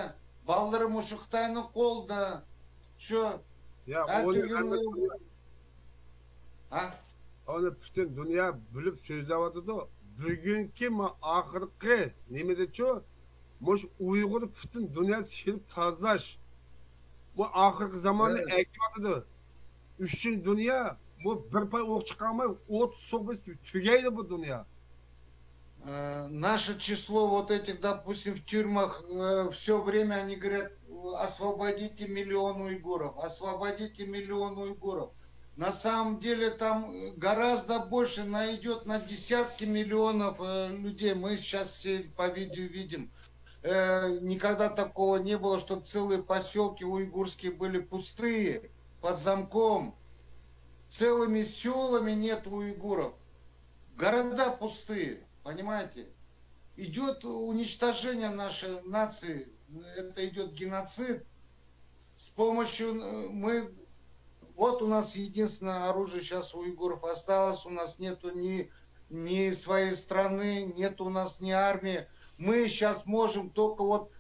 balaları muşu Xitay'nın kolda. Şu. Ya, ha? Onu bütün dünya bilip sözlevatidu. Bugünkü ma ahırkı nemede ço? Muş Uygur bütün dünya silip tazlaş. Bu ahırkı zamanı erkivatidu. Üçüncü dünya bu bir pay oq çıkarmay, ot sokup tügeydi bu dünya. Э, наше число вот этих, допустим, в тюрьмах, э, все время они говорят, освободите миллион уйгуров, освободите миллион уйгуров. На самом деле там гораздо больше найдет на десятки миллионов э, людей. Мы сейчас все по видео видим. Э, никогда такого не было, чтобы целые поселки уйгурские были пустые, под замком. Целыми селами нет уйгуров. Города пустые, понимаете? Идет уничтожение нашей нации, это идет геноцид. С помощью э, мы, вот у нас единственное оружие сейчас у уйгуров осталось, у нас нету ни, ни своей страны, нет у нас ни армии. Мы сейчас можем только вот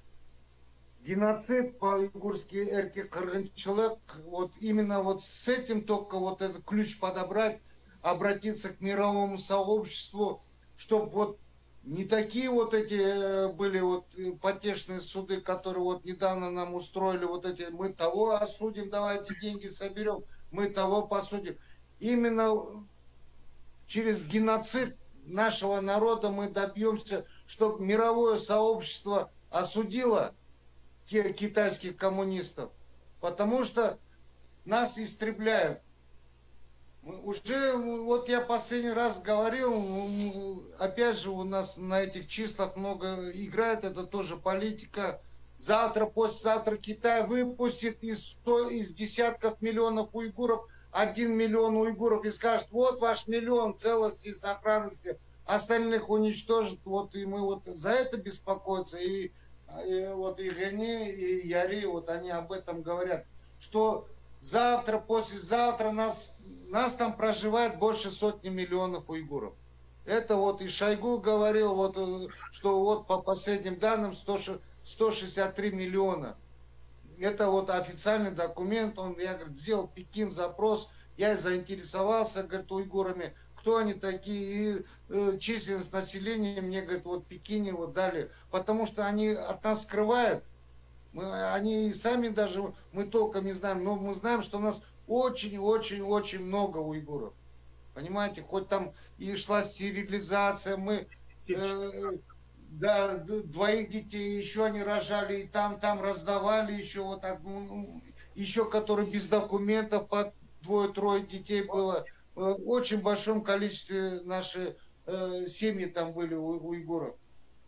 геноцид по-уйгурски эрки кыргынчылык, вот именно вот с этим только вот этот ключ подобрать, обратиться к мировому сообществу, чтобы вот не такие вот эти э, были вот э, потешные суды, которые вот недавно нам устроили, вот эти, мы того осудим, давайте деньги соберем. мы того посудим. Именно через геноцид нашего народа мы добьемся, чтобы мировое сообщество осудило те китайских коммунистов, потому что нас истребляют. Мы уже, вот я последний раз говорил, м, опять же, у нас на этих числах много играет, это тоже политика. Завтра, послезавтра Китай выпустит из, сто, из десятков миллионов уйгуров один миллион уйгуров и скажет: «Вот ваш миллион целости и сохранности, остальных уничтожит». Вот и мы вот за это беспокоиться. И, и вот и Гени, и Яри, вот они об этом говорят, что завтра, послезавтра нас, нас там проживает больше сотни миллионов уйгуров. Это вот и Шойгу говорил, вот, э, что вот по последним данным сто, сто шестьдесят три миллиона. Это вот официальный документ, он, я, говорит, сделал Пекин запрос, я заинтересовался, говорит, уйгурами, кто они такие, и, э, численность населения мне, говорит, вот Пекине вот дали, потому что они от нас скрывают, мы, они и сами даже, мы толком не знаем, но мы знаем, что у нас очень-очень-очень много уйгуров. Понимаете, хоть там и шла стерилизация, мы, э, да, д- двоих детей, еще они рожали, и там, там раздавали, еще вот так, ну, еще которые без документов, по двое-трое детей было. Э, в очень большом количестве наши, э, семьи там были у уйгуров.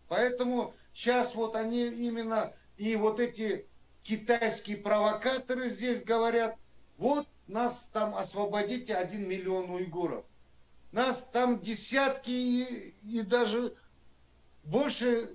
Поэтому сейчас вот они именно, и вот эти китайские провокаторы здесь говорят: «Вот нас там освободите один миллион уйгуров». Нас там десятки и, и даже больше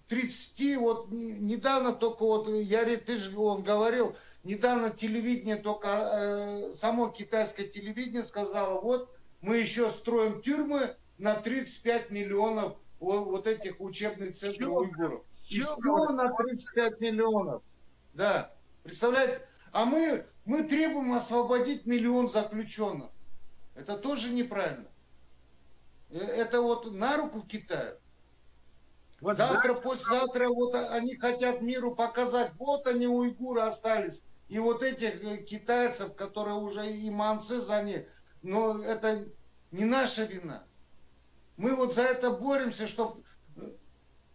тридцати, вот н- недавно только вот, э, Яри, ты же он говорил, недавно телевидение только, э, само китайское телевидение сказало: «Вот мы еще строим тюрьмы на тридцать пять миллионов вот этих учебных центров уйгуров». Еще на тридцать пять миллионов. Да. Представляете? А мы, мы требуем освободить миллион заключенных. Это тоже неправильно. Э, Это вот на руку Китаю. Вот завтра, послезавтра, вот они хотят миру показать, вот они, уйгуры, остались. И вот этих, э, китайцев, которые уже и манцы за них, но это не наша вина. Мы вот за это боремся, чтобы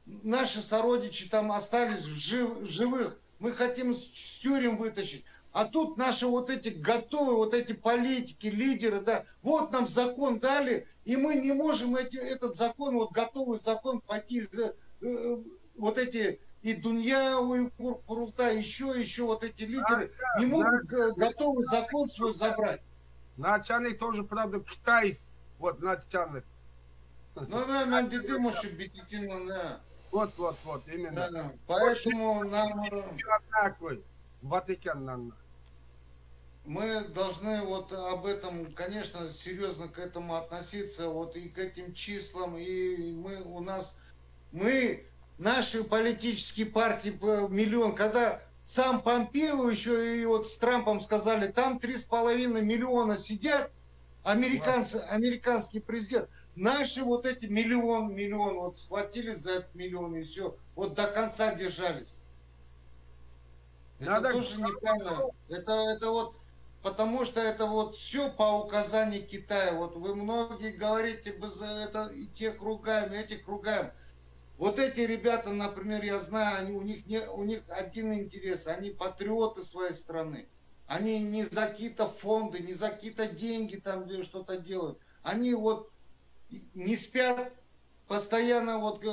наши сородичи там остались в жив- живых. Мы хотим с с тюрем вытащить. А тут наши вот эти готовые, вот эти политики, лидеры, да, вот нам закон дали, и мы не можем эти, этот закон, вот готовый закон пойти за, э, вот эти и Дунья Уйгур Курултай, еще, еще вот эти лидеры не могут г- готовый закон свой забрать. Начальник тоже, правда, китаец. Вот, начальник. Ну, мен, мен дедим, что бититин, да. Вот, вот, вот, именно. Да, поэтому нам, э, Однако, Ватиканнан. мы должны вот об этом, конечно, серьезно к этому относиться, вот и к этим числам, и мы, у нас, мы, наши политические партии, п- миллион, когда сам Помпео еще и вот с Трампом сказали, там три с половиной миллиона сидят, американцы, американский президент, наши вот эти миллион, миллион, вот схватили за этот миллион и все, вот до конца держались. Это Надо тоже неправильно. Это, это вот, потому что это вот все по указанию Китая. Вот вы многие говорите, без это и тех ругаем, и этих ругаем. Вот эти ребята, например, я знаю, они, у них не, у них один интерес, они патриоты своей страны. Они не за какие-то фонды, не за какие-то деньги там где что-то делают. Они вот не спят, постоянно вот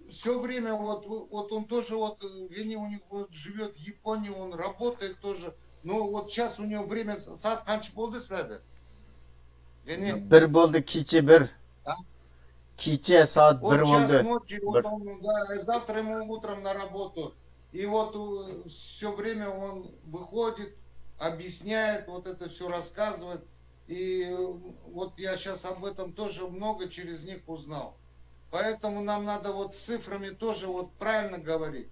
все время вот, вот он тоже вот, э, Гени у них вот живет в Японии, он работает тоже. Но вот сейчас у него время, с- саат қанша болды сілерде? Гени? بىر بولدى، كېچە بىر. А? كېچە سائەت بىر Вот час بولدى. ночи, вот он, да, завтра ему утром на работу. И вот все время он выходит, объясняет, вот это все рассказывает. И, э, вот я сейчас об этом тоже много через них узнал. Поэтому нам надо вот цифрами тоже вот правильно говорить.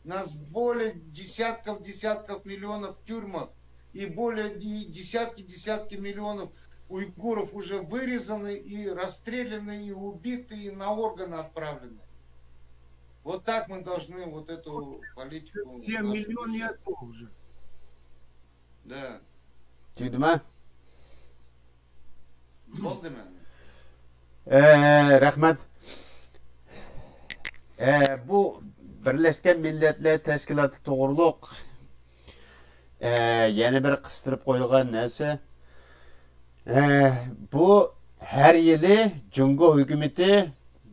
Нас более десятков, десятков миллионов в тюрьмах и более де- десятки, десятки миллионов уйгуров уже вырезаны и расстреляны, и убиты, и на органы отправлены. Вот так мы должны вот эту политику Семь нашу миллион держать. Нету уже. Да. تۈگىدىما؟ بولدى مەن. ئە، رەھمەت. ئە، بۇ بىرلەشكەن مىللەتلەر تەشكىلاتى توغرۇلۇق، ئە، يەنە بىر قىستۇرۇپ قويۇلغان نەرسە. ئە، بۇ ھەر يىلى جۇڭگو ھۆكۈمىتى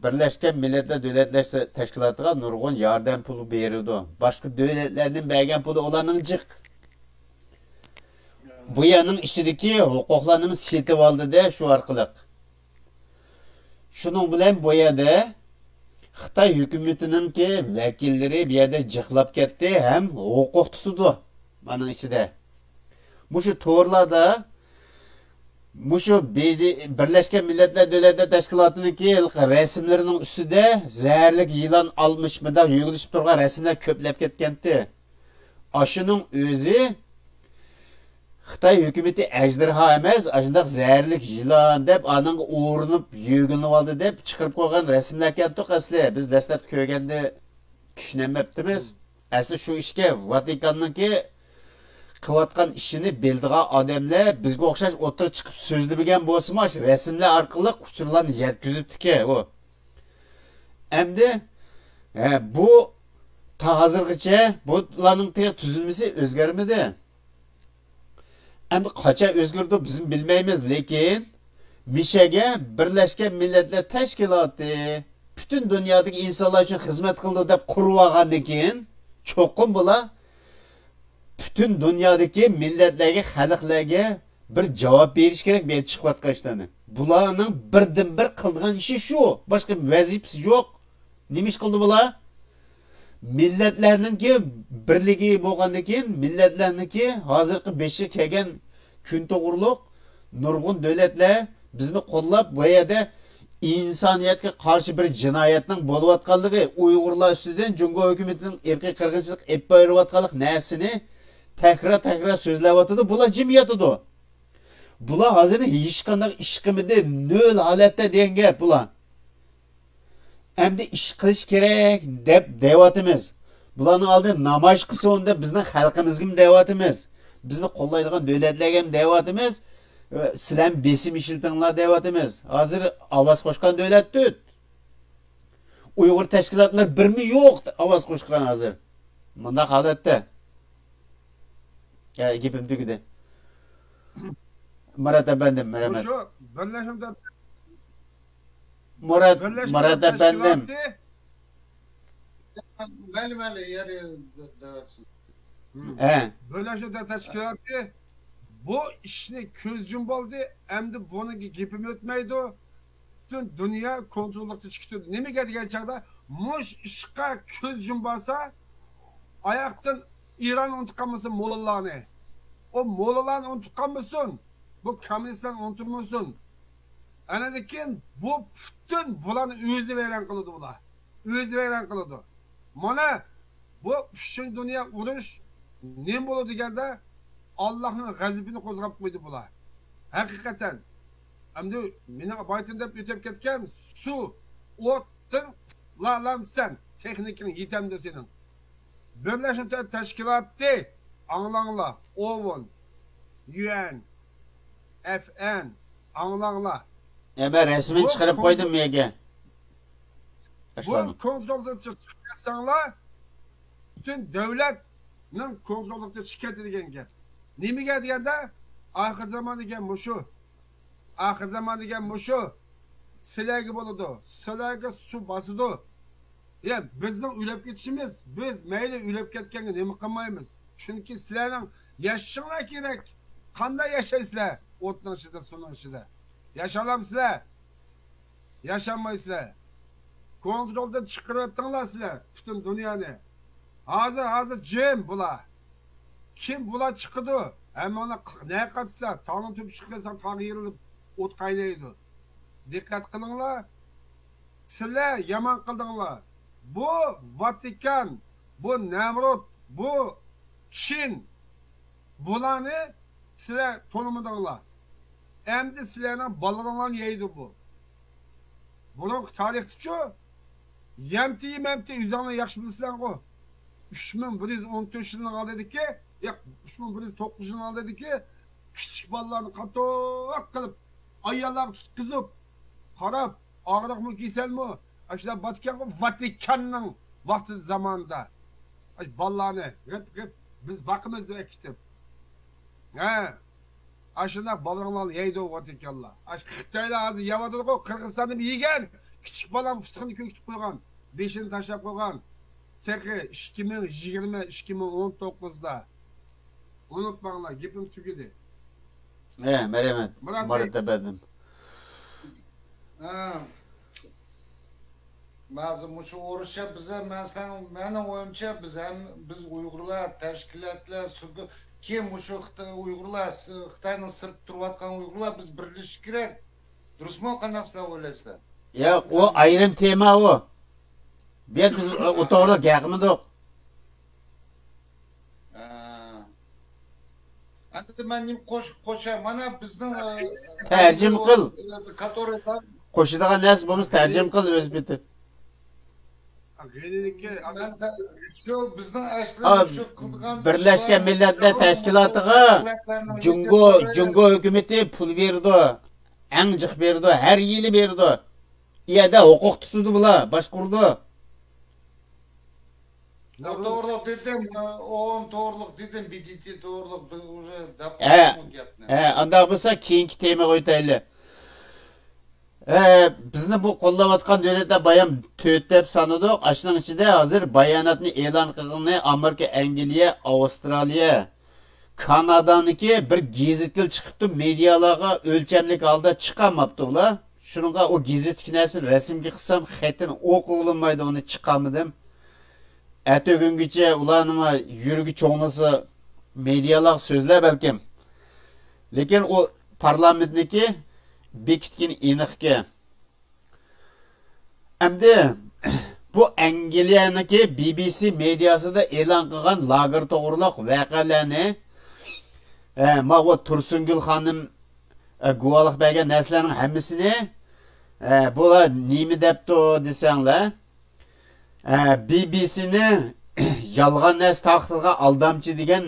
بىرلەشكەن مىللەتلەر دۆلەتلەر تەشكىلاتىغا نۇرغۇن ياردەم پۇلى بېرىدۇ. باشقا دۆلەتلەردىن بەرگەن پۇلى ئۇلارنىڭ جىق. بۇ يەرنىڭ ئىچىدىكى ھوقۇقلارنى سېتىۋالدى-دە شۇ ئارقىلىق. شۇنىڭ بىلەن بۇ يەردە خىتاي ھۆكۈمىتىنىڭكى ۋەكىللىرى بۇ يەردە جىقلاپ كەتتى ھەم ھوقۇق تۇتىدۇ. مانىڭ ئىچىدە مۇشۇ تورلاردا مۇشۇ بىدى-، بىرلەشكەن مىللەتلەر دۆلەتلەر تەشكىلاتىنىڭكى ھېلىقى رەسىملىرىنىڭ ئۈستىدە زەھەرلىك يىلان ئالمىش مۇنداق يۆگىلىشىپ تۇرغان رەسىملەر كۆپلەپ كەتكەنتى. ئاشۇنىڭ ئۆزى خىتاي ھۆكۈمىتى ئەجدىھا ئەمەس، ئاشۇنداق زەھەرلىك يىلان دەپ، ئانىڭغا ئورىنىپ يۆگىنىۋالدى دەپ چىقىرىپ قويغان رەسىملەركەنتۇق ئەسلى. بىز دەسلەپتە كۆرگەندە چۈشىنەلمەپتىمىز. ئەسلى شۇ ئىشكە ۋاتىكاننىڭكى قىلىۋاتقان ئىشىنى بىلىدىغان ئادەملەر بىزگە ئوخشاش ئوتتۇرىغا چىقىپ سۆزلىمىگەن بولسىمۇ، ئاشۇ رەسىملەر ئارقىلىق ئۇچۇرلارنى يەتكۈزۈپتىكەن ئۇ. ئەمدى، ھە، بۇ تا ھازىرغىچە بۇلارنىڭ تېخى تۈزۈلمىسى ئۆزگەرمىدى. ئەمدى قاچان ئۆزگىرىدۇ بىزمۇ بىلمەيمىز، لېكىن مىشەگە بىرلەشكەن مىللەتلەر تەشكىلاتى پۈتۈن دۇنيادىكى ئىنسانلار ئۈچۈن خىزمەت قىلىدۇ دەپ قۇرۇۋالغاندىن كېيىن، چوقۇم بۇلار پۈتۈن دۇنيادىكى مىللەتلەرگە، خەلقلەرگە بىر جاۋاب بېرىش كېرەك، بۇ يەردە چىقىۋاتقان ئىشلارنى. بۇلارنىڭ بىردىنبىر قىلىدىغان ئىشى شۇ. باشقا ۋەزىپىسى يوق. نېمە ئىش قىلدى بۇلار؟ مىللەتلەرنىڭكى بىرلىكى بولغاندىن كېيىن، مىللەتلەرنىڭكى ھازىرقى بېشىغا كەلگەن كۈن توغرۇلۇق نۇرغۇن دۆلەتلەر بىزنى قوللاپ، بۇ يەردە ئىنسانىيەتكە قارشى بىر جىنايەتنىڭ بولۇۋاتقانلىقى، ئۇيغۇرلار ئۈستىدىن جۇڭگو ھۆكۈمىتىنىڭ ئىرقىي قىرغىنچىلىق ئېلىپ بېرىۋاتقانلىق نەرسىنى تەكرار-تەكرار سۆزلەۋاتىدۇ. بۇلار جىم ياتىدۇ. بۇلار ھازىر ھېچقانداق ئىش قىلمىدى، نۆل ھالەتتە دېگەن گەپ بۇلار. ئەمدى ئىش قىلىش كېرەك دەپ دەۋاتىمىز. بۇلارنىڭ ئالدىدا نامايىش قىلسۇن دەپ بىزنىڭ خەلقىمىزگىمۇ دەۋاتىمىز. بىزنى قوللايدىغان دۆلەتلەرگە ھەم دەۋاتىمىز. سىلەرمۇ بېسىم ئىشلىتىڭلار دەۋاتىمىز. ھازىر ئاۋاز قوشقان دۆلەت تۆت. ئۇيغۇر تەشكىلاتلىرى بىرمۇ يوق ئاۋاز قوشقان ھازىر. مۇنداق ھالەتتە. يا، گېپىم تۈگىدى. مۇرات ئەپەندىم، رەھمەت. مۇشۇ بىرلەشمە مۇرات، بىرلەشمە مۇرات ئەپەندىم. تەشكىلاتى مەيلى، مەيلى، يەر، يەر دەۋەتسۇن. ھە. بىرلەشمە تەشكىلاتى بۇ ئىشنى كۆز يۇمۇۋالدى. ئەمدى بۇنىڭغا گېپىم ئۆتمەيدۇ. پۈتۈن دۇنيا كونتروللۇقتا چىقىپ تۇردى. نېمىگە دېگەن چاغدا مۇش ئىشقا كۆز يۇمۇۋالسا، ئاياقتىن ئىران ئۇنتۇپ قالمىسۇن موللىلارنى. ئۇ موللىلارنى ئۇنتۇپ قالمىسۇن. بۇ كوممۇنىستلارنى ئۇنتۇمىسۇن. ئاندىن كېيىن بۇ پۈتۈن بۇلارنى ئۆزى ۋەيران قىلىدۇ بۇلار. ئۆزى ۋەيران قىلىدۇ. مانا بۇ ئۈچىنچى دۇنيا ئۇرۇش نېمە بولىدۇ دېگەندە، ئاللاھنىڭ غەزىپىنى قوزغاپ قويدى بۇلار. ھەقىقەتەن. ئەمدى مېنىڭ بايىتىم دەپ ئۆتۈپ كەتكەن سۇ، ئوتتىن لالامسەن، تېخنىكىڭ يېتەمدۇ سېنىڭ؟ بىرلەشمە تەشكىلاتى، ئاڭلاڭلار، ئوۋېن، يۈئەن، ئەفئەن، ئاڭلاڭلار. ئە، مەن رەسىمىنى بۇ چىقىرىپ كون-، قويدۇم يەرگە. بۇ ئاشۇلارنى كونترولدىن چىقىپ كەتسەڭلار، پۈتۈن دۆلەتنىڭ كونترولىدىن چىقىپ كەتتى دېگەن گەپ. نېمىگە دېگەندە، ئاخىر زامان دېگەن مۇشۇ. ئاخىر زامان دېگەن مۇشۇ. سىلەرگە بولىدۇ. سىلەرگە سۇ باسىدۇ. يا، بىزنىڭ ئۆلۈپ كېتىشىمىز، بىز مەيلى ئۆلۈپ كەتكەنگە نېمە قىلمايمىز. چۈنكى سىلەرنىڭ ياشىشىڭلار كېرەك. قانداق ياشايسىلەر؟ ئوتنىڭ ئىچىدە، سۇنىڭ ئىچىدە. ياشىيالامسىلەر؟ ياشالمايسىلەر. كونترولدىن چىقىرىۋەتتىڭلار سىلەر پۈتۈن دۇنيانى. ھازىر، ھازىر جىم بۇلار. كىم بۇلار چىقىدۇ؟ ھەممىڭلار نەگە قاچىسىلەر؟ تاغنىڭ تۈپىگە چىقىپ كەتسەڭ، تاغ يېرىلىپ، ئوت قاينايدۇ. دىققەت قىلىڭلار. سىلەر يامان قىلدىڭلار. بۇ ۋاتىكان، بۇ نەمرۇت، بۇ چىن، بۇلارنى سىلەر تونۇمىدىڭلار. ئەمدى سىلەرنىڭ بالىلىرىڭلارنى يەيدۇ بۇ. بۇرۇنقى تارىختىچۇ، يەمتى يېمەمتى، ئۆزۈڭلار ياخشى بىلىسىلەرغۇ. ئۈچ مىڭ بىر يۈز ئون تۆت يىلنىڭ ئالدىدىكى، ياق، ئۈچ مىڭ بىر يۈز توققۇز يىلنىڭ ئالدىدىكى كىچىك بالىلارنى قاتتىق قىلىپ، ئاياللارغا تۇتقۇزۇپ، قاراپ، ئاغرىقمۇ، كېسەلمۇ، ئاشۇنداق باركەنغۇ ۋاتىكاننىڭ ۋاقتىدا، زامانىدا. ئاشۇ بالىلارنى غىپ غىپ بىز باقىمىز دەپ ئەكېتىپ. ھە. ئاشۇنداق بالىڭلار يەيدۇ ۋاتىكانلار. ئاشۇ خىتايلار ھازىر يەۋاتىدىغۇ، قىرغىزىستاندا يېگەن، كىچىك بالام پۇتىقىنى كۆكۈتۈپ قويغان، بېشىنى تاشلاپ قويغان. تېخى ئىككى مىڭ يىگىرمە، ئىككى مىڭ ئون توققۇزدا. ئۇنتۇماڭلار، گېپىم تۈگىدى. ئە، مەرھەمەت، مۇرات بەي. مۇرات ئەپەندىم. ھە. ھازىر مۇشۇ ئۇرۇشچە بىز ھەم، مەن سەن، مېنىڭ ئويۇمچە، بىز ھەم، بىز ئۇيغۇرلار، تەشكىلاتلار، سۇبيېكت، كېيىن مۇشۇ خىتاي، ئۇيغۇرلار، س-، خىتاينىڭ سىرتتا تۇرۇۋاتقان ئۇيغۇرلار، بىز بىرلىشىش كېرەك. دۇرۇسمۇ؟ قانداق سىلەر ئويلايسىلەر؟ ياق، ئۇ ئايرىم تېما ئۇ. بۇ يەردە بىز ئۇ توغرىلىق گەپ قىلمىدۇق. ئە، ئەمدى مەن نېمە قوشۇپ قوشاي؟ مانا بىزنىڭ، ئە، تەرجىمە قىل. كاتورىدا قوشىدىغان نەرسە بولمىسا تەرجىمە قىل ئۆز پېتى. مەن شۇ بىزنىڭ ئەسلى ئا، شۇ قىلىدىغان بىرلەشكەن ئىشلار مىللەتلەر تەشكىلاتىغا دۆلەتلەرنىڭ جۇڭگو، جۇڭگو ھۆكۈمىتى پۇل بېرىدۇ. ئەڭ جىق بېرىدۇ. ھەر يىلى بېرىدۇ. ئۇ يەردە ھوقۇق تۇتىدۇ بۇلار، باشقۇرىدۇ. ئۇ توغرۇلۇق دېدىم، ئون توغرۇلۇق دېدىم، بى دى تى توغرۇلۇق بىز ئۇژې دەپ ھە، قويدۇق گەپنى. ھە، ئانداق بولسا كېيىنكى تېمىغا ئۆتەيلى. ھە، بىزنى بۇ قوللاۋاتقان دۆلەتلەر بايام تۆت دەپ سانىدۇق. ئاشۇنىڭ ئىچىدە ھازىر باياناتنى ئېلان قىلغىنى ئامېرىكا، ئەنگلىيە، ئاۋسترالىيە، كانادانىڭكى بىر گېزىتكىلا چىقىپتۇ، مېدىيالارغا ئۆلچەملىك ھالدا چىقارماپتۇ ئۇلار. شۇنىڭغا ئۇ گېزىتتىكى نەرسىنى رەسىمگە قىلسام، خېتىنى ئوقۇغىلى بولمايدۇ، ئۇنى چىقارمىدىم. ئەتىگۈنگىچە ئۇلارنىڭ يۈرىكى چوڭلىسا، مېدىيالارغا سۆزلەر بەلكىم. لېكىن ئۇ پارلامېنتنىڭكى بېكىتكىنى ئېنىقكەن. ئەمدى بۇ ئەنگلىيەنىڭكى بى بى سى مېدىياسىدا ئېلان قىلغان لاگېر توغرۇلۇق ۋەقەلەرنى، ئە، ماۋۇ تۇرسۇنگۈل خانىم، ئە، گۇۋاھلىق بەرگەن نەرسىلەرنىڭ ھەممىسىنى، ئە، بۇلار نېمە دەپتۇ دېسەڭلار، ئە، بى بى سىنى يالغان نەرسە تارقىتىدىغان ئالدامچى دېگەن،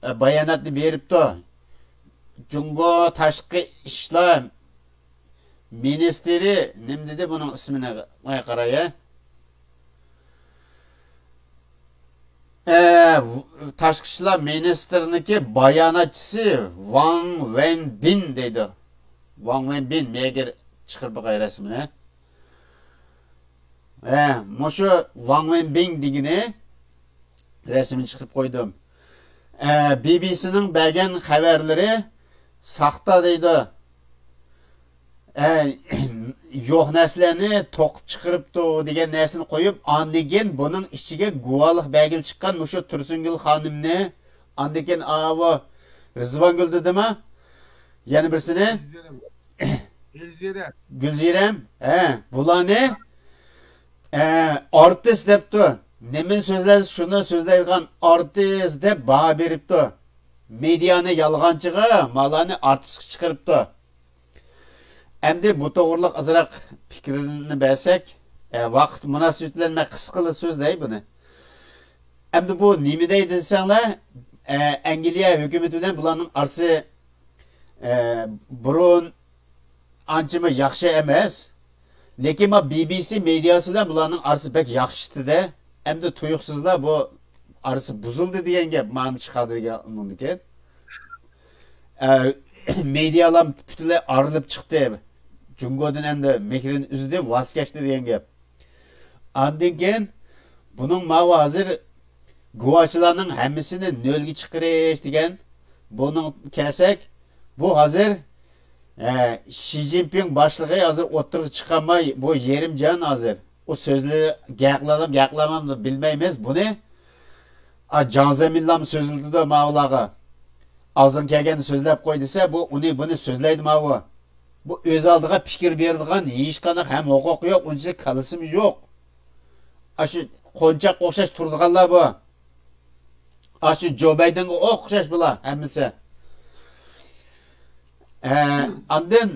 ئە، باياناتنى بېرىپتۇ. جۇڭگو تاشقى ئىشلار مىنىستىرى نېمە دېدى بۇنىڭ ئىسمىنى؟ ماڭا قاراي، ھە؟ ئە، تاشقى ئىشلار مىنىستىرىنىڭكى باياناتچىسى ۋاڭ ۋېنبىن دەيدۇ. ۋاڭ ۋېنبىن، مەگەر چىقىرىپ باقاي رەسىمىنى. ھە، مۇشۇ ۋاڭ ۋېنبىن دېگىنى رەسىمىنى چىقىرىپ قويدۇم. ئە، بى بى سىنىڭ بەرگەن خەۋەرلىرى ساختا دەيدۇ. ئە، يوق نەرسىلەرنى توقۇپ چىقىرىپتۇ دېگەن نەرسىنى قويۇپ، ئاندىن كېيىن بۇنىڭ ئىچىگە گۇۋاھلىق بەرگىلى چىققان مۇشۇ تۇرسۇنگۈل خانىمنى، ئاندىن كېيىن ئاۋۇ رىزۋانگۈل دېدىما؟ يەنە بىرسىنى؟ گۈلزىرەم. گۈلزىرەم. گۈلزىرەم، ھە، بۇلارنى، ئە، ئارتىس دەپتۇ. نېمىنى سۆزلەيسىز، شۇنى سۆزلەيدىغان ئارتىس دەپ باھا بېرىپتۇ. مېدىيانى يالغانچىغا، مالارنى ئارتىسقا چىقىرىپتۇ. ئەمدى بۇ توغرىلىق ئازراق پىكرىنى بەرسەك، ئە، ۋاقىت مۇناسىۋىتى بىلەن مەن قىسقىلا سۆزلەي بۇنى. ئەمدى بۇ نېمە دەيدۇ دېسەڭلار، ئە، ئەنگلىيە ھۆكۈمىتى بىلەن بۇلارنىڭ ئارىسى، ئە، بۇرۇن ئانچىمۇ ياخشى ئەمەس. لېكىن ما بى بى سى مېدىياسى بىلەن بۇلارنىڭ ئارىسى بەك ياخشىتى-دە. ئەمدى تۇيۇقسىزلا بۇ ئارىسى بۇزۇلدى دېگەن گەپ مانا چىقادىكەن ئۇنىڭدىكى. ئە، مېدىيالار پۈتۈنلەي ئايرىلىپ چىقتى. جۇڭگودىن ئەمدى مېھرىنى ئۈزدى، ۋاز كەچتى دېگەن گەپ. ئاندىن كېيىن بۇنىڭ ماۋۇ ھازىر گۇۋاچىلارنىڭ ھەممىسىنى نۆلگە چىقىرىش دېگەن بۇنىڭ كەلسەك، بۇ ھازىر، ئە، شى جىنپىڭ باشلىقى ھازىر ئوتتۇرىغا چىقالماي، بۇ يېرىم جان ھازىر. ئۇ سۆزلە-، گەپ قىلالام، گەپ قىلالمامدۇ بىلمەيمىز. بۇنى، ئا، جاڭ زېمىنلام سۆزلىتىدۇ ماۋۇلارغا. ئاغزىڭ كەلگەننى سۆزلەپ قوي دېسە، بۇ ئۇنى، بۇنى سۆزلەيدۇ ماۋۇ. بۇ ئۆز ئالدىغا پىكىر بېرىدىغان ھېچقانداق ھەم ھوقۇقى يوق، ئۇنچىلىك كاللىسىمۇ يوق. ئاشۇ قونچاققا ئوخشاش تۇرىدىغانلار بۇ. ئاشۇ جو بايدېنغا ئوخشاش بۇلار ھەممىسى. ئە، ئاندىن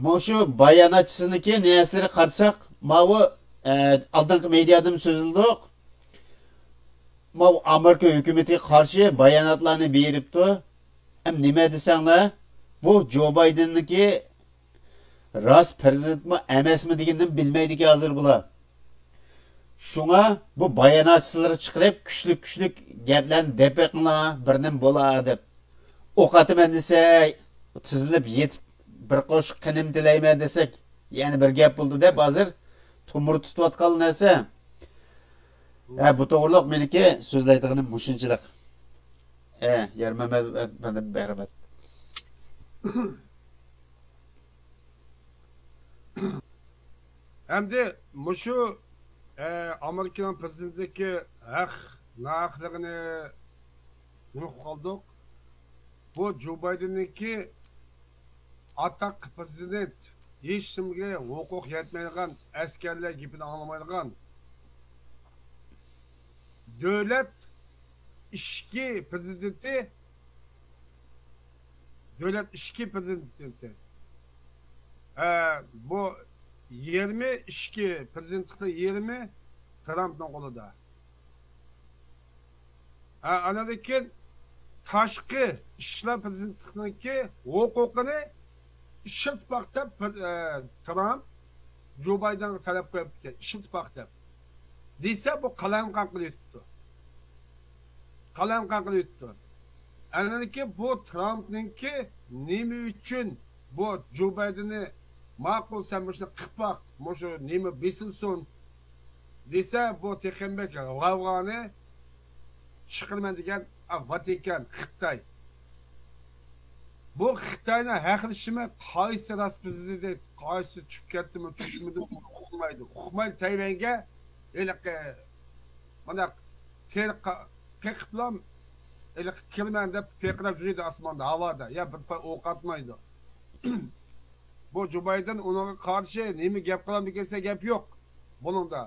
مۇشۇ باياناتچىسىنىڭكى نەرسىلىرى قارىساق، ماۋۇ، ئە، ئالدىنقى مېدىيادىمۇ سۆزلىدۇق. ماۋۇ ئامېرىكا ھۆكۈمىتىگە قارشى باياناتلارنى بېرىپتۇ. ھەم نېمە دېسەڭلار، بۇ جو بايدېننىڭكى راست پىرېزىدېنتمۇ ئەمەسمۇ دېگىنىنى بىلمەيدىكەن ھازىر بۇلار. شۇڭا بۇ باياناتچىلىرى چىقىرىپ، كۈچلۈك-كۈچلۈك گەپلەرنى دەپ بېقىڭلار، بىر نېمە بولا دەپ. ئوق ئاتىمەن دېسە، تىزلىنىپ يېتىپ، بىر قوشۇق قېنىمنى تىلەيمەن دېسەك، يەنە بىر گەپ بولدى دەپ، ھازىر تومۇر تۇتۇۋاتقان نەرسە. ھە، بۇ توغرۇلۇق مېنىڭكى سۆزلەيدىغىنىم مۇشۇنچىلىق. ھە، يارمەمەت ئەپەندىم، بەرىبەر. ئەمدى مۇشۇ، ئە، ئامېرىكىنىڭ پىرېزىدېنتىدىكى ھەق، ناھەقلىقىنى نېمە قىلىپ قالدۇق؟ بۇ جو بايدېننىڭكى ئاتاق پىرېزىدېنت، ھېچنېمىگە ھوقۇق يەتمەيدىغان، ئەسكەرلەر گېپىنى ئاڭلىمايدىغان، دۆلەت ئىچكى پىرېزىدېنتى، دۆلەت ئىچكى پىرېزىدېنتى. ھە، بۇ يېرىمى ئىچكى پىرېزىدېنتلىقنىڭ يېرىمى ترامپنىڭ قولىدا. ھە، ئاندىن كېيىن تاشقى ئىشلار پىرېزىدېنتلىقنىڭكى ھوقۇقىنى ئىشلىتىپ باق دەپ، ئە، ترامپ جو بايدېنغا تەلەپ قويۇپتىكەن، ئىشلىتىپ باق دەپ. دېسە، بۇ قالايمىقان قىلىۋېتىپتۇ. قالايمىقان قىلىۋېتىپتۇ. ئەنەنكى بۇ ترامپنىڭكى نېمە ئۈچۈن بۇ جو بايدېننى ماقۇل، سەن مۇشۇنى قىلىپ باق، مۇشۇ نېمە بېسىلسۇن دېسە، بۇ تېخىمۇ بەك غەۋغانى چىقىرىمەن دېگەن، ئا، ۋاتىكان، خىتاي. بۇ خىتاينىڭ ھەقلىشىمۇ قايسى راست پىرېزىدېنت، قايسى چۈشۈپ كەتتىمۇ، چۈشمىدىمۇ، ئۇقمايدۇ. ئۇقماي تەيۋەنگە ھېلىقى مانا تېرە قا-، قېقىپلام ھېلىقى كىرىمەن دەپ پىرقىراپ يۈرىدۇ ئاسماندا، ھاۋادا. يا بىر پاي ئوق ئاتمايدۇ. بۇ جو بايدېن ئۇنىڭغا قارشى نېمە گەپ قىلامدىكىن دېسە، گەپ يوق بۇنىڭدا.